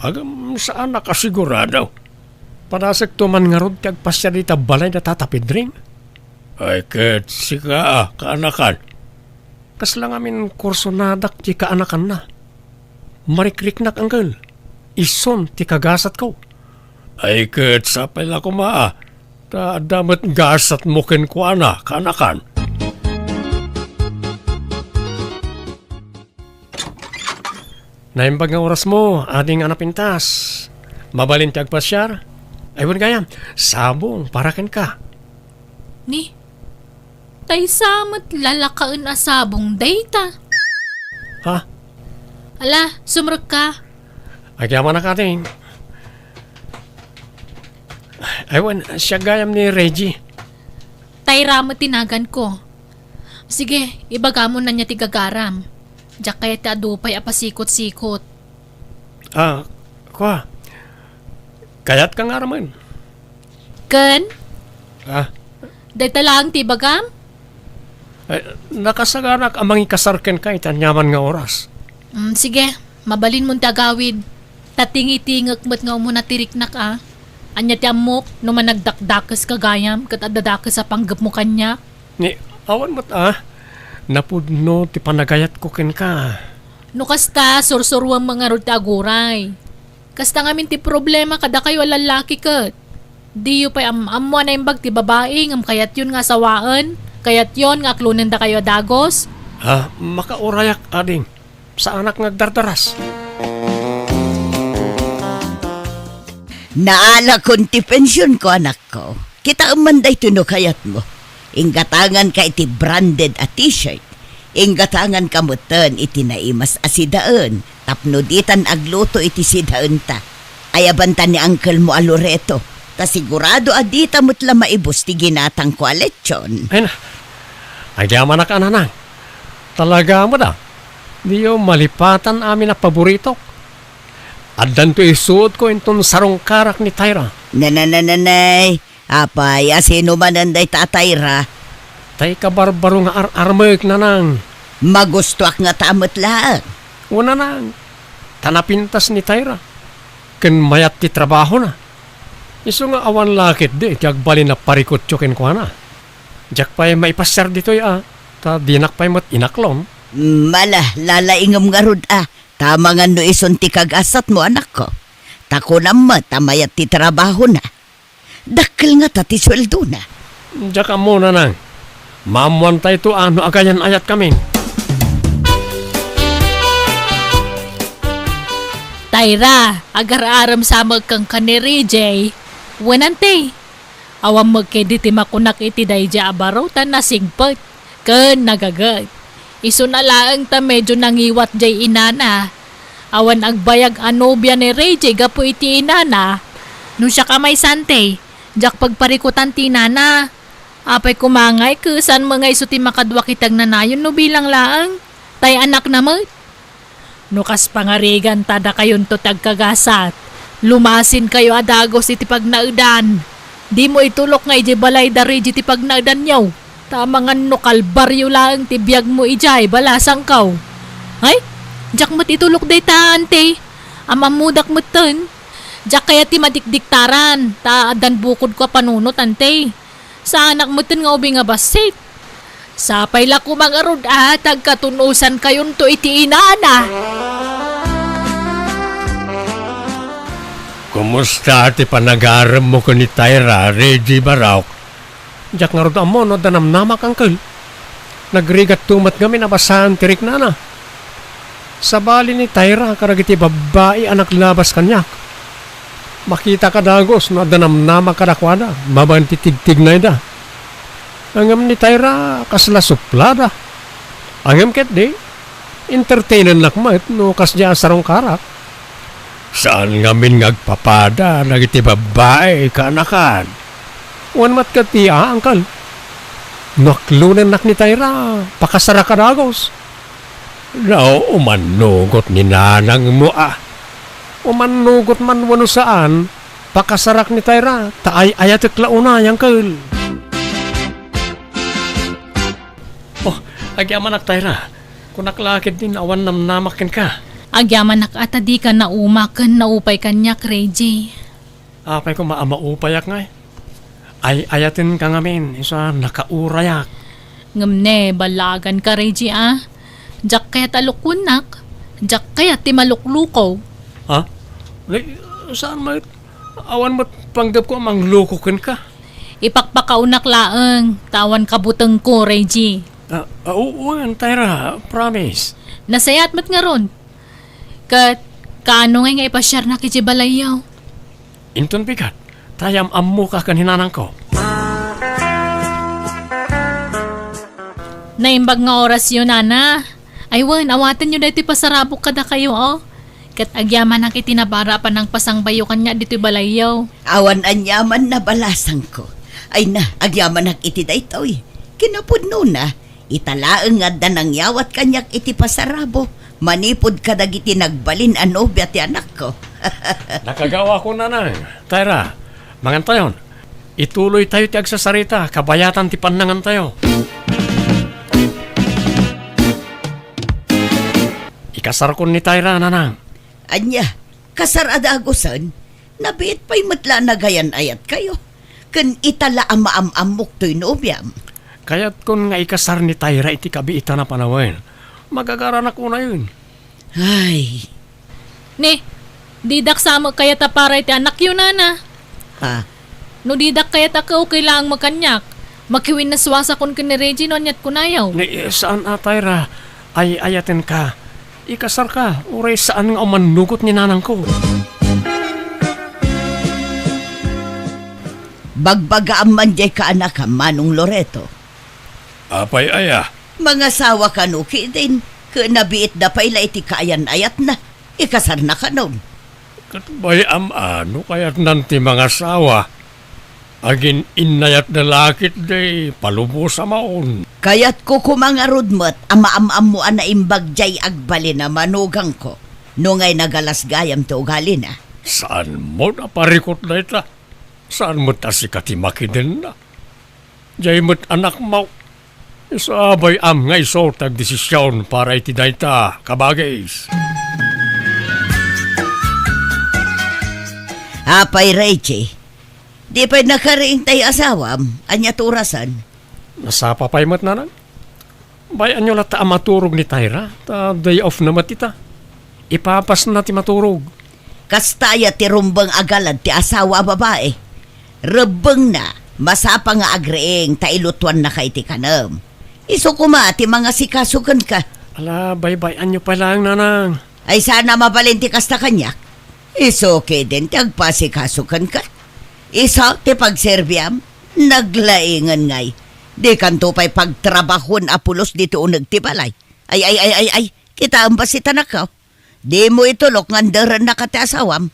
Ngem saanak a sigurado. Padasekto man ngarud ti agpasiar dita balay da Tata Pedring? Ay, ket sika, kaanakan. Kasla ngamin kursonadak ti kaanakanna. Marikriknak, uncle. Isun ti kagasatko. Ay ket sapay la koma, ta adda met gasatmo kenkuana, kaanakan. Naimbag nga orasmo, ading a napintas. Mabalin ti agpasiar? Ay, wen gayam, sabong para kenka. Ni, tay sa met lalakaen a sabong dayta. Ha? Ala, sumrekka. Agyamanak, ading. Ay, wen, siak gayam ni Reggie. Tayra met ti naganko. Sige, ibagam ania ti gagaram. Diak kayat ti adu pay a pasikot-sikot. Ah, kua. Kayatka nga aramen? Ken? Ah. Dayta laeng ti ibagam? Ay, nakasaganak a mangikasar kenka iti aniaman nga oras. Mm, sige, mabalinmon ti agawid. Ta tingitingek met nga umuna ti riknak a. Ania ti ammok no managdakdakeska gayam ket adda dakes a panggepmo kaniak? Ni, awan met a. Napudno ti panagayatko kenka. No kasta, sursuruem ngarud ti aguray. Kasta ngamin ti problema kadakayo a lallaki ket. Diyo pay am-ammo a naimbag ti babai ngem kayatyon nga asawaen, kayatyon nga aklonen dakayo a dagus? Ah, makaurayak, ading. Saanak nga agdardaras. Naalakon ti pensionko, anakko. Kitaem man daytoy no kayatmo. Inggatanganka iti branded a t-shirt. Inggatanganka metten iti naimas a sidaen tapno ditan agluto iti sidaenta. Ayabanta ni angkelmo a Loreto, ta sigurado a dita met la maibus ti ginatangko a lechon. Ay na, agyamanak a nanang. Talaga met a, diyo malipatan amin a paboritok. Addanto isuotko inton sarungkarak ni Tyra. Nananananay, apay, a sino manen dayta a Tyra? Tay kabarbaro nga ar-armek, nanang. Magustoak ngata met laeng. Wen, nanang, ta napintas ni Tyra. Ken mayat ti trabahona. Isu nga awan la ketdi ti agbalin a parikutyo kenkuana. Diak pay maipasiar ditoy a, ta dinak pay met inaklon. Mala, lalaingem ngarud a, ta amangan no isun ti kagasatmo, anakko. Ta kunam met a mayat ti trabahona. Dakkel ngata ti sueldona. Diak ammo, nanang. Maammoantayto a no agayan-ayatkamin. Tyra, agar-arem sa met kenka ni Ray J. Wen, anti. Awan met ketdi ti makunak iti daydiay a baro ta nasingpet ken nagaget. Isuna laeng ta medio nangiwat jay inana. Awan agbayag a nobia ni Ray J gapu iti inana. No siak a maysa, anti, diak pagparikutan ti inana. Apay koma ngay, kesanmo nga isu ti makadua ket agnanayon no bilang laeng, tay anakna met. No kas pangariganta dakayonto ti agkagasat, lumasinkayo a dagus iti pagnaedan. Dimo itulok nga idiay balay da Ray J ti pagnaedanyo. Ta amangan no kalbario laeng ti biagmo idiay balasangko. Ay, diak met itulok dayta, anti. Am-ammodak metten. Diak kayat ti madikdiktaran, ta addan bukodko a panunot, anti. Saanak metten nga ubing a bassit. Sapay la koma ngarud a ta agkatun-osankayonto iti inana. Kumusta ti panagaremmo ken ni Tyra, Ray J Baraok? Diak ngarud ammo no adda namnamak, angkel. Nagrigatto met ngamin a basaan ti riknana. Sabali ni Tyra kadagiti babbai a naglabas kaniak. Makitaka dagus no adda namnamak kadakuada, mabaen ti tigtignayda. Ngem ni Tyra, kasla suplada. Ngem ketdi, entertainennak met no kasdiay a sarungkarak. Saan ngamin nga agpapada dagiti babbai, kaanakan. Wen met ketdi a, angkel. No aklonennak ni Tyra, pakasarak a dagus. No, umannugot ni nanangmo a. Umannugot man wenno saan, pakasarak ni Tyra, ta ay-ayatek la unay, angkel. Oh, agyamanak, Tyra. Kunak la ketdin awan namnamak kenka. Agyamanak a ta dika nauma ken naupay kaniak, Ray J. Apay koma a maupayak ngay? Ay-ayatenka ngamin, isu a nakaurayak. Ngem ne, ballaganka, Ray J, a. Diak kayat a lukuennak. Diak kayat ti malukluko. Ha? Ay, saan met? Awan met panggepko a mangluko kenka. Ipakpakaunak laeng, ta awan kabutengko, Reggie. Ah, ah, oo, wen, Tyra, promise. Nasayaat met ngarud. Ket, kaano ngay nga ipasiarnak iti balayyo? Inton bigat, ta am-ammoka ken ni nanangko. Naimbag nga orasyo, nana. Ay wen, awatenyo daytoy pasarabok kadakayo, oh. Ket agyamanak iti nabara a panangpasangbayo kaniak ditoy balayyo. Awan aniaman a balasangko. Ay na, agyamanak iti daytoy. Kinapudnona, ita laeng nga adda nangyawat kaniak iti pasarabok manipud kadagiti nagbalin a nobia ti anakko. Nakagawako, nanang. Tyra, mangantayon. Ituloytayo ti agsasarita, kabayatan ti pannangantayo. Ikasarkon ni Tyra, nanang. Ania, kasar a dagusen? Nabiit pay met la a nagayan-ayatkayo. Ken ita la a maam-ammok toy nobiam. Kayatkon nga ikasar ni Tyra iti kabiitan a panawen. Magagaranak unayen. Ay. Ni, didak sa met kayat a para iti anakyo, nana. Ha? No didak kayat a kaukay laeng met kaniak, makiwinnaswasakon ken ni Reggie no aniat kunayo. Ni, saan a, Tyra. Ay-ayatenka. Ikasarka, uray saan nga umannugot ni nanangko. Bagbagaam man diay kaanakam, Manong Loreto. Apay aya? Mangasawa kano ketdin, ket nabiitda pay la iti kaayan-ayatna. Ikasarna kanon. Ket bay-am a no kayatnan ti mangasawa. Agin-innayatda la ketdi, palubos a maon. Kayatko koma ngarud met a maam-ammo a naimbag diay agbalin a manugangko, no ngay nagalas gayam ti ugalina. Saan met a parikut dayta? Saan met a sika ti makidenna? Diay met anakmo. Isu a bay-am nga isu ti agdesision para iti dayta, kabagis. Apay, Reggie, di pay nakariing tay asawam? Ania ti orasan? Nasapa pay met, nanang. Bay-anyo latta a maturog ni Tyra, ta day off na met ita. Ipapasna ti maturog. Kasta aya ti rumbeng a galad ti asawa a babai. Rebbengna, masapa nga agriing ta ilutuannaka iti kanem. Isu koma ti mangasikaso kenka. Ala, baybay-anyo pay laeng, nanang. Ay, saan a mabalin ti kasta kaniak? Isu ketdin ti agpasikaso kenka. Isu ti pagserbiam, naglaingen ngay. Dikanto pay pagtrabahoen a pulos ditoy uneg ti balay. Ay, ay, ay, ay, ay, kitaem bassit, anakko. Dimo itulok nga anderennaka ti asawam.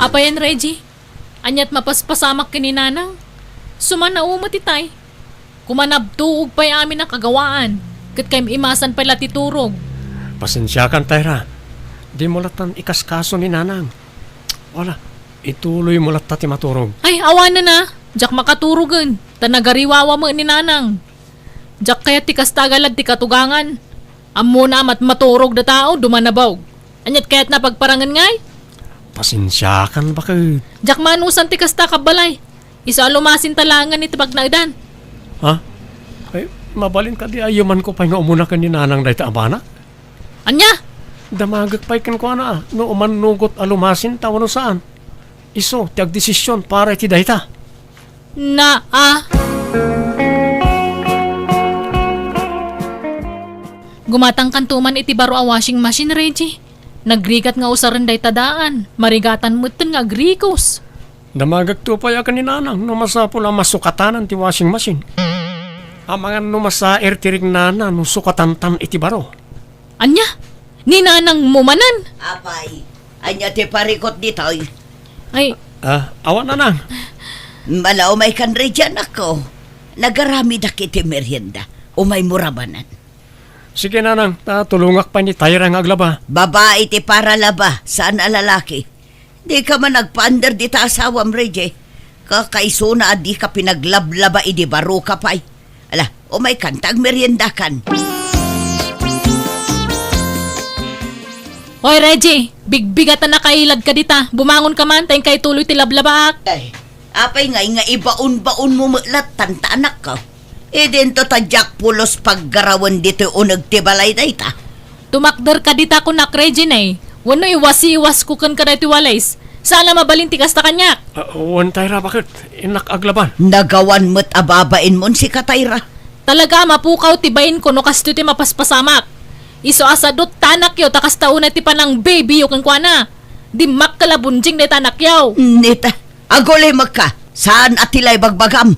Apayen, Reggie? Aniat mapaspasamak ken ni Nanang? Sumannao met itay. Koma nabtuog pay amin a kagawaan, ket kaim-imasan pay la ti turog. Pasensiakan, Tyra. Dimo lattan ikaskaso ni Nanang. Wala, ituloymo latta ti maturog. Ay, awanen a. Diak makaturogen, ta nagariwawa met ni Nanang. Diak kayat ti kasta a galad ti katugangan. Ammona a matmaturog da tao, duman a baog. Aniat kayatna a pagparangen ngay? Pasensiakan, baket. Diak manusan ti kasta, kabbalay. Isu a lumasinta laengen iti pagnaedan. Ha? Ay, mabalin kadi a yumanko pay nga umuna ken ni Nanang dayta a bana? Ania? Damagek pay kenkuana a no umannugot a lumasinta wenno saan. Isu ti agdesision para iti dayta. Naa. Gumatangkanto man iti baro a washing machine, Reggie. Nagrigat nga usaren dayta daan. Marigatan metten nga agrikos. Damagekto pay a ken ni Nanang no masapul a masukatanan ti washing machine. Amangan no masair ti rignana no sukatantan iti baro. Ania? Ni Nanangmo manen? Apay, ania ti parikut ditoy? Ay. Ah, awan, Nanang. Ala, umaykan, Reggie, anakko. Nagaramidak iti merienda. Umaymo ra manen. Sige, Nanang, ta tulongak pay ni Tyra nga aglaba. Babai ti paralaba, saan a lalaki. Dika man agpaandar dita asawam, Reggie. Kakaisuna a dika pinaglablaba idi baroka pay. Ala, umaykan ta agmeriendakan. Hoy, Reggie, bigbigatan a nakailadka dita. Bumangonka man, ta inka ituloy ti lablabaak. Ay, apay ngay nga ibaon-baonmo met lattan ta anakko? Idinto ta diak pulos paggarawen ditoy uneg ti balay dayta. Tumakderka dita, kunak, Regine. Wenno iwasiwasko kenka daytoy walis? Saan a mabalin ti kasta kaniak. Ah, wen, Tayra, baket? Innak aglaban. Nagawan met a babainmon sika, Tayra. Talaga a mapukaw ti bainko no kastoy ti mapaspasamak. Isu a sadut ti anakyo ta kasta unay ti panang-babyyo kenkuana. Dimmakkel a bunjing dayta anakyo. Nita, agulimekka. Saan a ti la ibagbagam.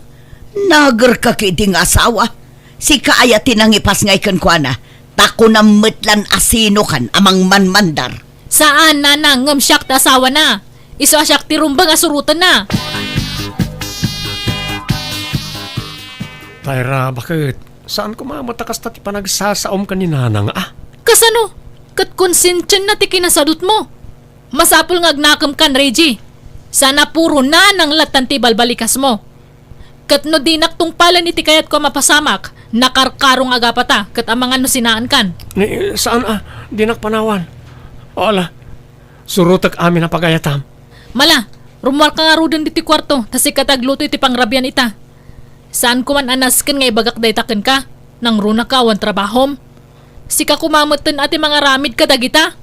Nagerka ketdi nga asawa. Sika aya ti nangipasngay kenkuana. Ta kunam met lan a sinokan a mangmanmandar. Saan, nanang, ngem siak ti asawana. Isu a siak ti rumbeng a surotenna. Tayra, baket? Saan koma met a kasta ti panagsasaom ken ni nanang, a? Kasano? Ket konsensianna ti kinasadutmo. Masapul nga agnakem kan, Reggie. Saan a puro nanang lattan ti ibalbalikasmo. Ket no dinak tungpalen iti kayatko a mapasamak, nakarkaro nga agapata ket amangan no sinaankan. Ni, saan a, dinak panawan. O ala, surotek amin a pagayatam. Mala, rummuarka ngaruden ditoy kuarto, ta sika ti agluto iti pangrabian ita. Saan koman a nasken nga ibagak dayta kenka, nangrunaka awan trabahom. Sika koma metten a ti mangaramid kadagita.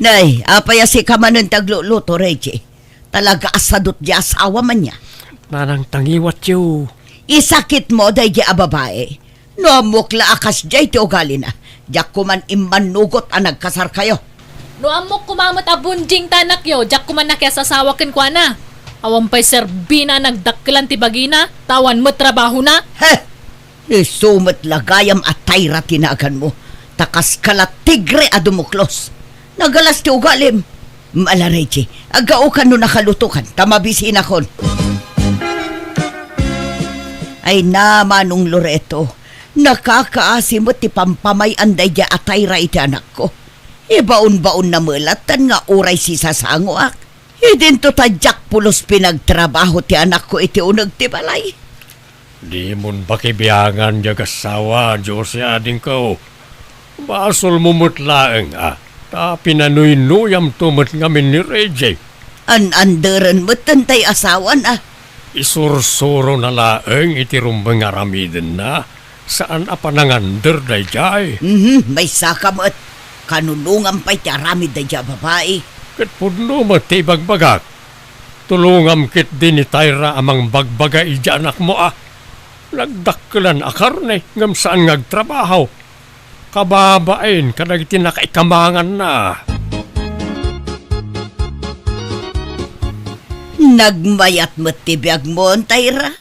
Nay, apay a sika manen ti agluluto, Reggie? Talaga a sadut ti asawam ania. Nanang, tangiwatyo. Isakitmo daydi a babai. No ammok la a kasdiay ti ugalina, diak koman immannugot a nagkasarkayo. No ammok koma met a bunjing ti anakyo, diak koman nakiasasawa kenkuana. Awan pay serbina a nagdakkelan ti bagina, ta awan met trabahona. He! Isu met la gayam a Tayra ti naganmo, ta kaska la tigre a dumuklos. Nagalas ti ugalim. Mala, Reggie, aggaokan no nakalutokan, ta mabisinakon. Ay na, Manong Loreto, nakakaasi met ti pampamay-an daydi a Tayra iti anakko. Ibaon-baonna met lattan nga uray sisasangoak. Idinto ta diak pulos pinagtrabaho ti anakko iti uneg ti balay. Dimon pakibiangan diay agassawa, Jose, adingko. Basolmo met laeng a ta pinanuynuyamto met ngamin ni Reggie. An-anderen metten tay asawan a. Isursurona laeng iti rumbeng nga aramidenna, saan a panangander daydiay. Mhm, maysaka met. Kanunongam pay ti aramid daydiay a babai. Ket pudno met ti ibagbagak. Tulongam ketdi ni Tayra a mangbagbaga idiay anakmo a nagdakkelan a karne ngem saan nga agtrabaho. Kababain kadagiti nakaikamanganna. Nagmayat met ti biagmo, Tayra.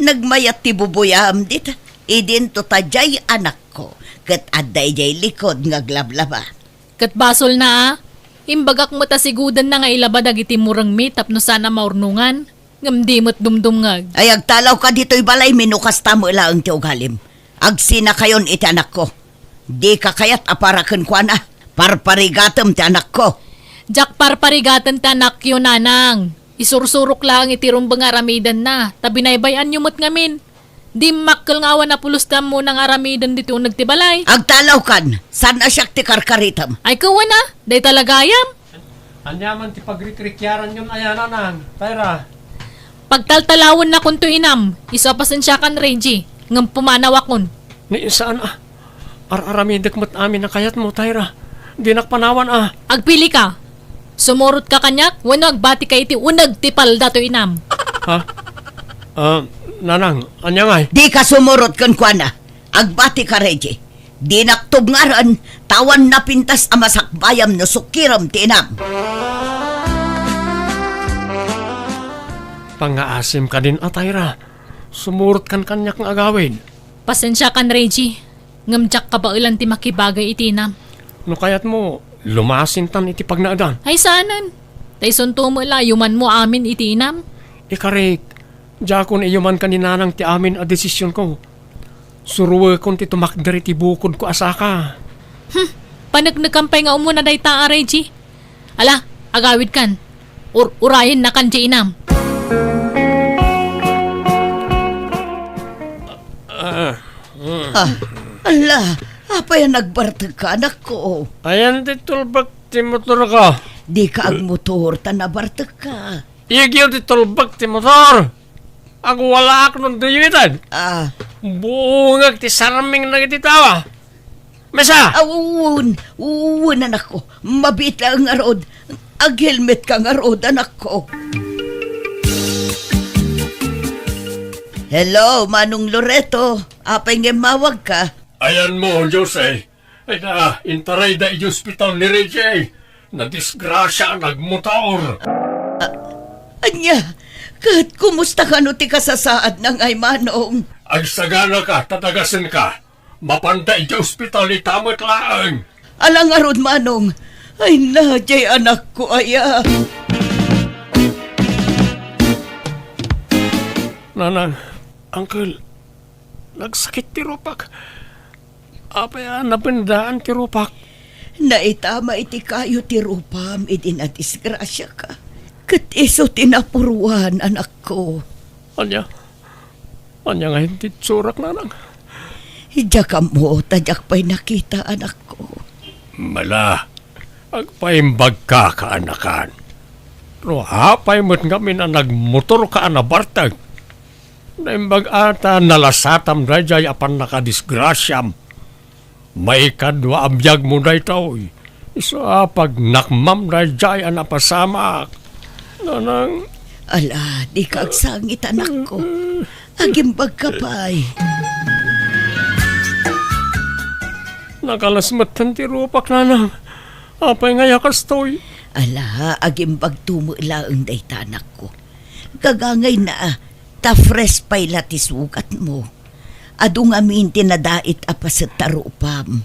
Nagmayat ti bubuyam dita. Idinto ta diay anakko, ket adda idiay likod nga aglablaba. Ket basolna a. Imbagak met a sigudenna nga ilaba dagiti murengmi tapno saan a maurnongan, ngem di met dumdumngeg. Ay, agtalawka ditoy balaymi no kasta met laeng ti ugalim. Agsinakayon iti anakko. Dika kayat a para kenkuana. Parparigatem ti anakko. Diak parparigaten ti anakyo, nanang. Isursurok laeng iti rumbeng nga aramidenna, ta binaybay-anyo met ngamin. Dimmakkel nga awan a pulos ti ammona nga aramiden ditoy uneg ti balay. Agtalawkan, saan a siak ti karkaritem. Ay, kawana, dayta la gayam. Ania man ti pagrikrikiaranyon aya, nanang, Tayra? Pagtaltalawennakonto, inam, isu a pasensiakan, Reggie, ngem pumanawakon. Ni, saan a, ar-aramidek met amin a kayatmo, Tayra. Dinak panawan a. Agpilika. Sumurotka kaniak wenno agbatika iti uneg ti palda toy inam. Ha? Ah, nanang, ania ngay? Dika sumurot kenkuana. Agbatika, Reggie. Dinak tubngaren, ta awan napintas a masakbayam no sukirem ti inam. Pangngaasim kadin a, Tayra. Sumurotkan kaniak nga agawid. Pasensiakan, Reggie. Ngem diak kabaelan ti makibagay iti inam. No kayatmo, lumasintan iti pagnaedan. Ay, saanen. Ta isunto met la a yumanmo amin iti inam. Ikarik, diakon iyuman ken ni nanang ti amin a desisionko. Suroekon ti tumakder iti bukodko a saka. Hmm, paneknekan pay nga umuna dayta a, Reggie. Ala, agawidkan. Ur-, urayennakan ti inam. Ah, mm. Ah, ala, apay a nagbartekka, anakko? Ayan ti tulbek ti motorko. Dika agmotor ta nabartekka. Igyo ti tulbek ti motor. Agwalaak no duyuitan. Ah. Buongek ti sarming dagiti tao. Mesa! Aw, wen, wen, anakko. Mabiit laeng ngarud. Aghelmet ka ngarud, anakko. Hello, Manong Loreto. Apay nga immawag ka? Ayanmo, Jose. Ay na, intarayda iti ospital ni Reggie. Nadisgrasia a nagmotor. A-, ania? Ket kumusta kano ti kasasaadna ngay, Manong? Agsaganaka ta dagasenka. Mapanda iti ospital ita met laeng. Ala ngarud, Manong. Ay na, diay anakko aya. Nanang, Uncle, nagsakit ti rupak. Apay a napendaan ti rupak? Naitama iti kayo ti rupam idi nadisgrasiaka. Ket isu ti napuruan, anakko. Ania? Ania ngayen ti itsurak, Nanang? Diak ammo ta diak pay nakita, anakko. Mala, agpaimbagka, kaanakan. No apay met ngamin a nagmotorka a nabartek, naimbag a ta nalasatam daydiay a pannakadisgrasiam. Maikadua a biagmo daytoy. Isu a pagnakmam daydiay a napasamak. Nanang. Ala, dika agsangit, anakko. Agimbagka pay. Nakalas metten ti rupak, Nanang. Apay ngay a kastoy? Ala, agimbagto met laeng dayta, anakko. Gagangayna, ta fresh pay la ti sugatmo. Adu ngamin ti nadait a paset ta rupam.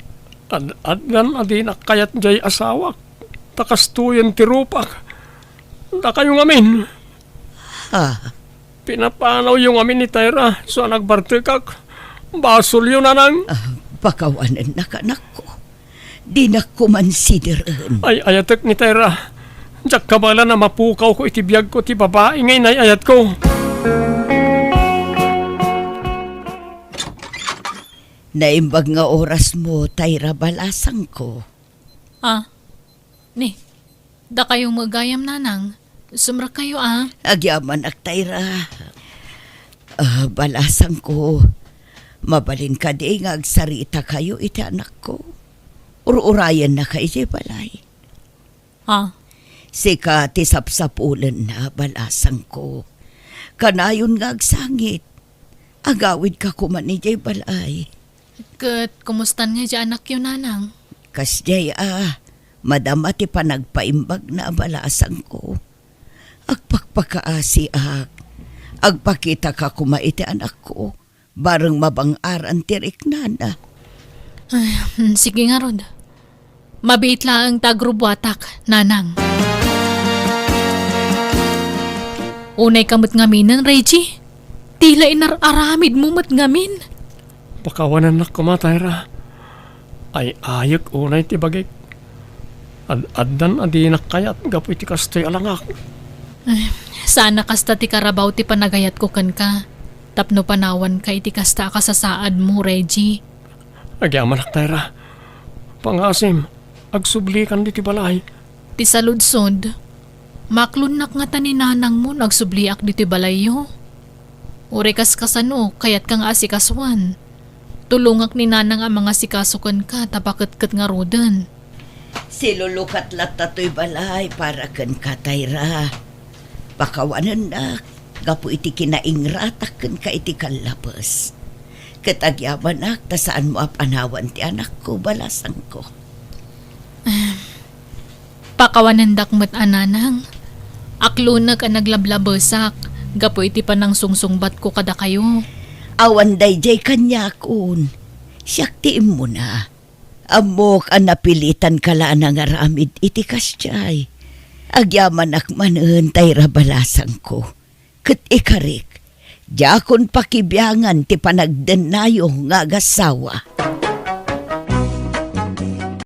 Ad-, addan a dinak kayat diay asawak, ta kastoyen ti rupak. Dakayo ngamin. Ha? Pinapanawyo ngamin ni Tyra, isu a nagbartekak. Basolyo, Nanang. Ah, pakawanennak, anakko. Dinak koma sideren. Ay-ayatek ni Tyra. Diak kabaelan a mapukawko iti biagko ti babai nga inay-ayatko. Naimbag nga orasmo, Tyra, balasangko. Ah, ni, dakayo met gayam, Nanang. Sumrekkayo, a. Agyamanak, Tyra. Ah, balasangko, mabalin kadi nga agsaritakayo iti anakko? Ur-urayennaka idiay balay. Ha? Sika ti sapsapulenna, balasangko. Kanayon nga agsangit. Agawidka koma idiay balay. Ket kumustan nga diay anakyo, Nanang? Kasdiay a, madama ti panagpaimbagna, balasangko. Agpakpakaasiak. Agpakitaka koma iti anakko. Bareng mabang-aran ti riknana. Ay, mm, sige ngarud. Mabiit laeng ta agrubuatak, Nanang. Unayka met ngaminen, Reggie. Ti la inar-aramidmo met ngamin. Pakawanennak koma, Tyra. Ay-ayek unay ti bagik. Ad-addan a dinak kayat gapu iti kastoy a langak. Ay, saan a kasta ti karabaw ti panagayatko kenka tapno panawanka iti kasta a kasasaadmo, Reggie. Agyamanak, Tyra. Pangasim, agsublikan ditoy balay. Ti saludsod, maklonnak ngata ni nanangmo no agsubliak ditoy balayyo? Uray kas kasano, kayatka nga asikasuan? Tulongak ni nanang a mangasikaso kenka ta paketket ngaruden. Silulukat latta toy balay para kenka, Tyra. Pakawanennak gapu iti kinaingratak kenka iti kallapes. Ket agyamanak ta saanmo a panawan ti anakko, balasangko. Pakawanendak met a nanang. Aklonek a naglablabesak gapu iti panangsungsungbatko kadakayo. Awan daydiay kaniakon. Siak ti immuna. Ammok a napilitanka la a nangaramid iti kasdiay. Agyamanak manen, Tyra, balasangko. Ket ikarik, diakon pakibiangan ti panagdennayo nga agassawa.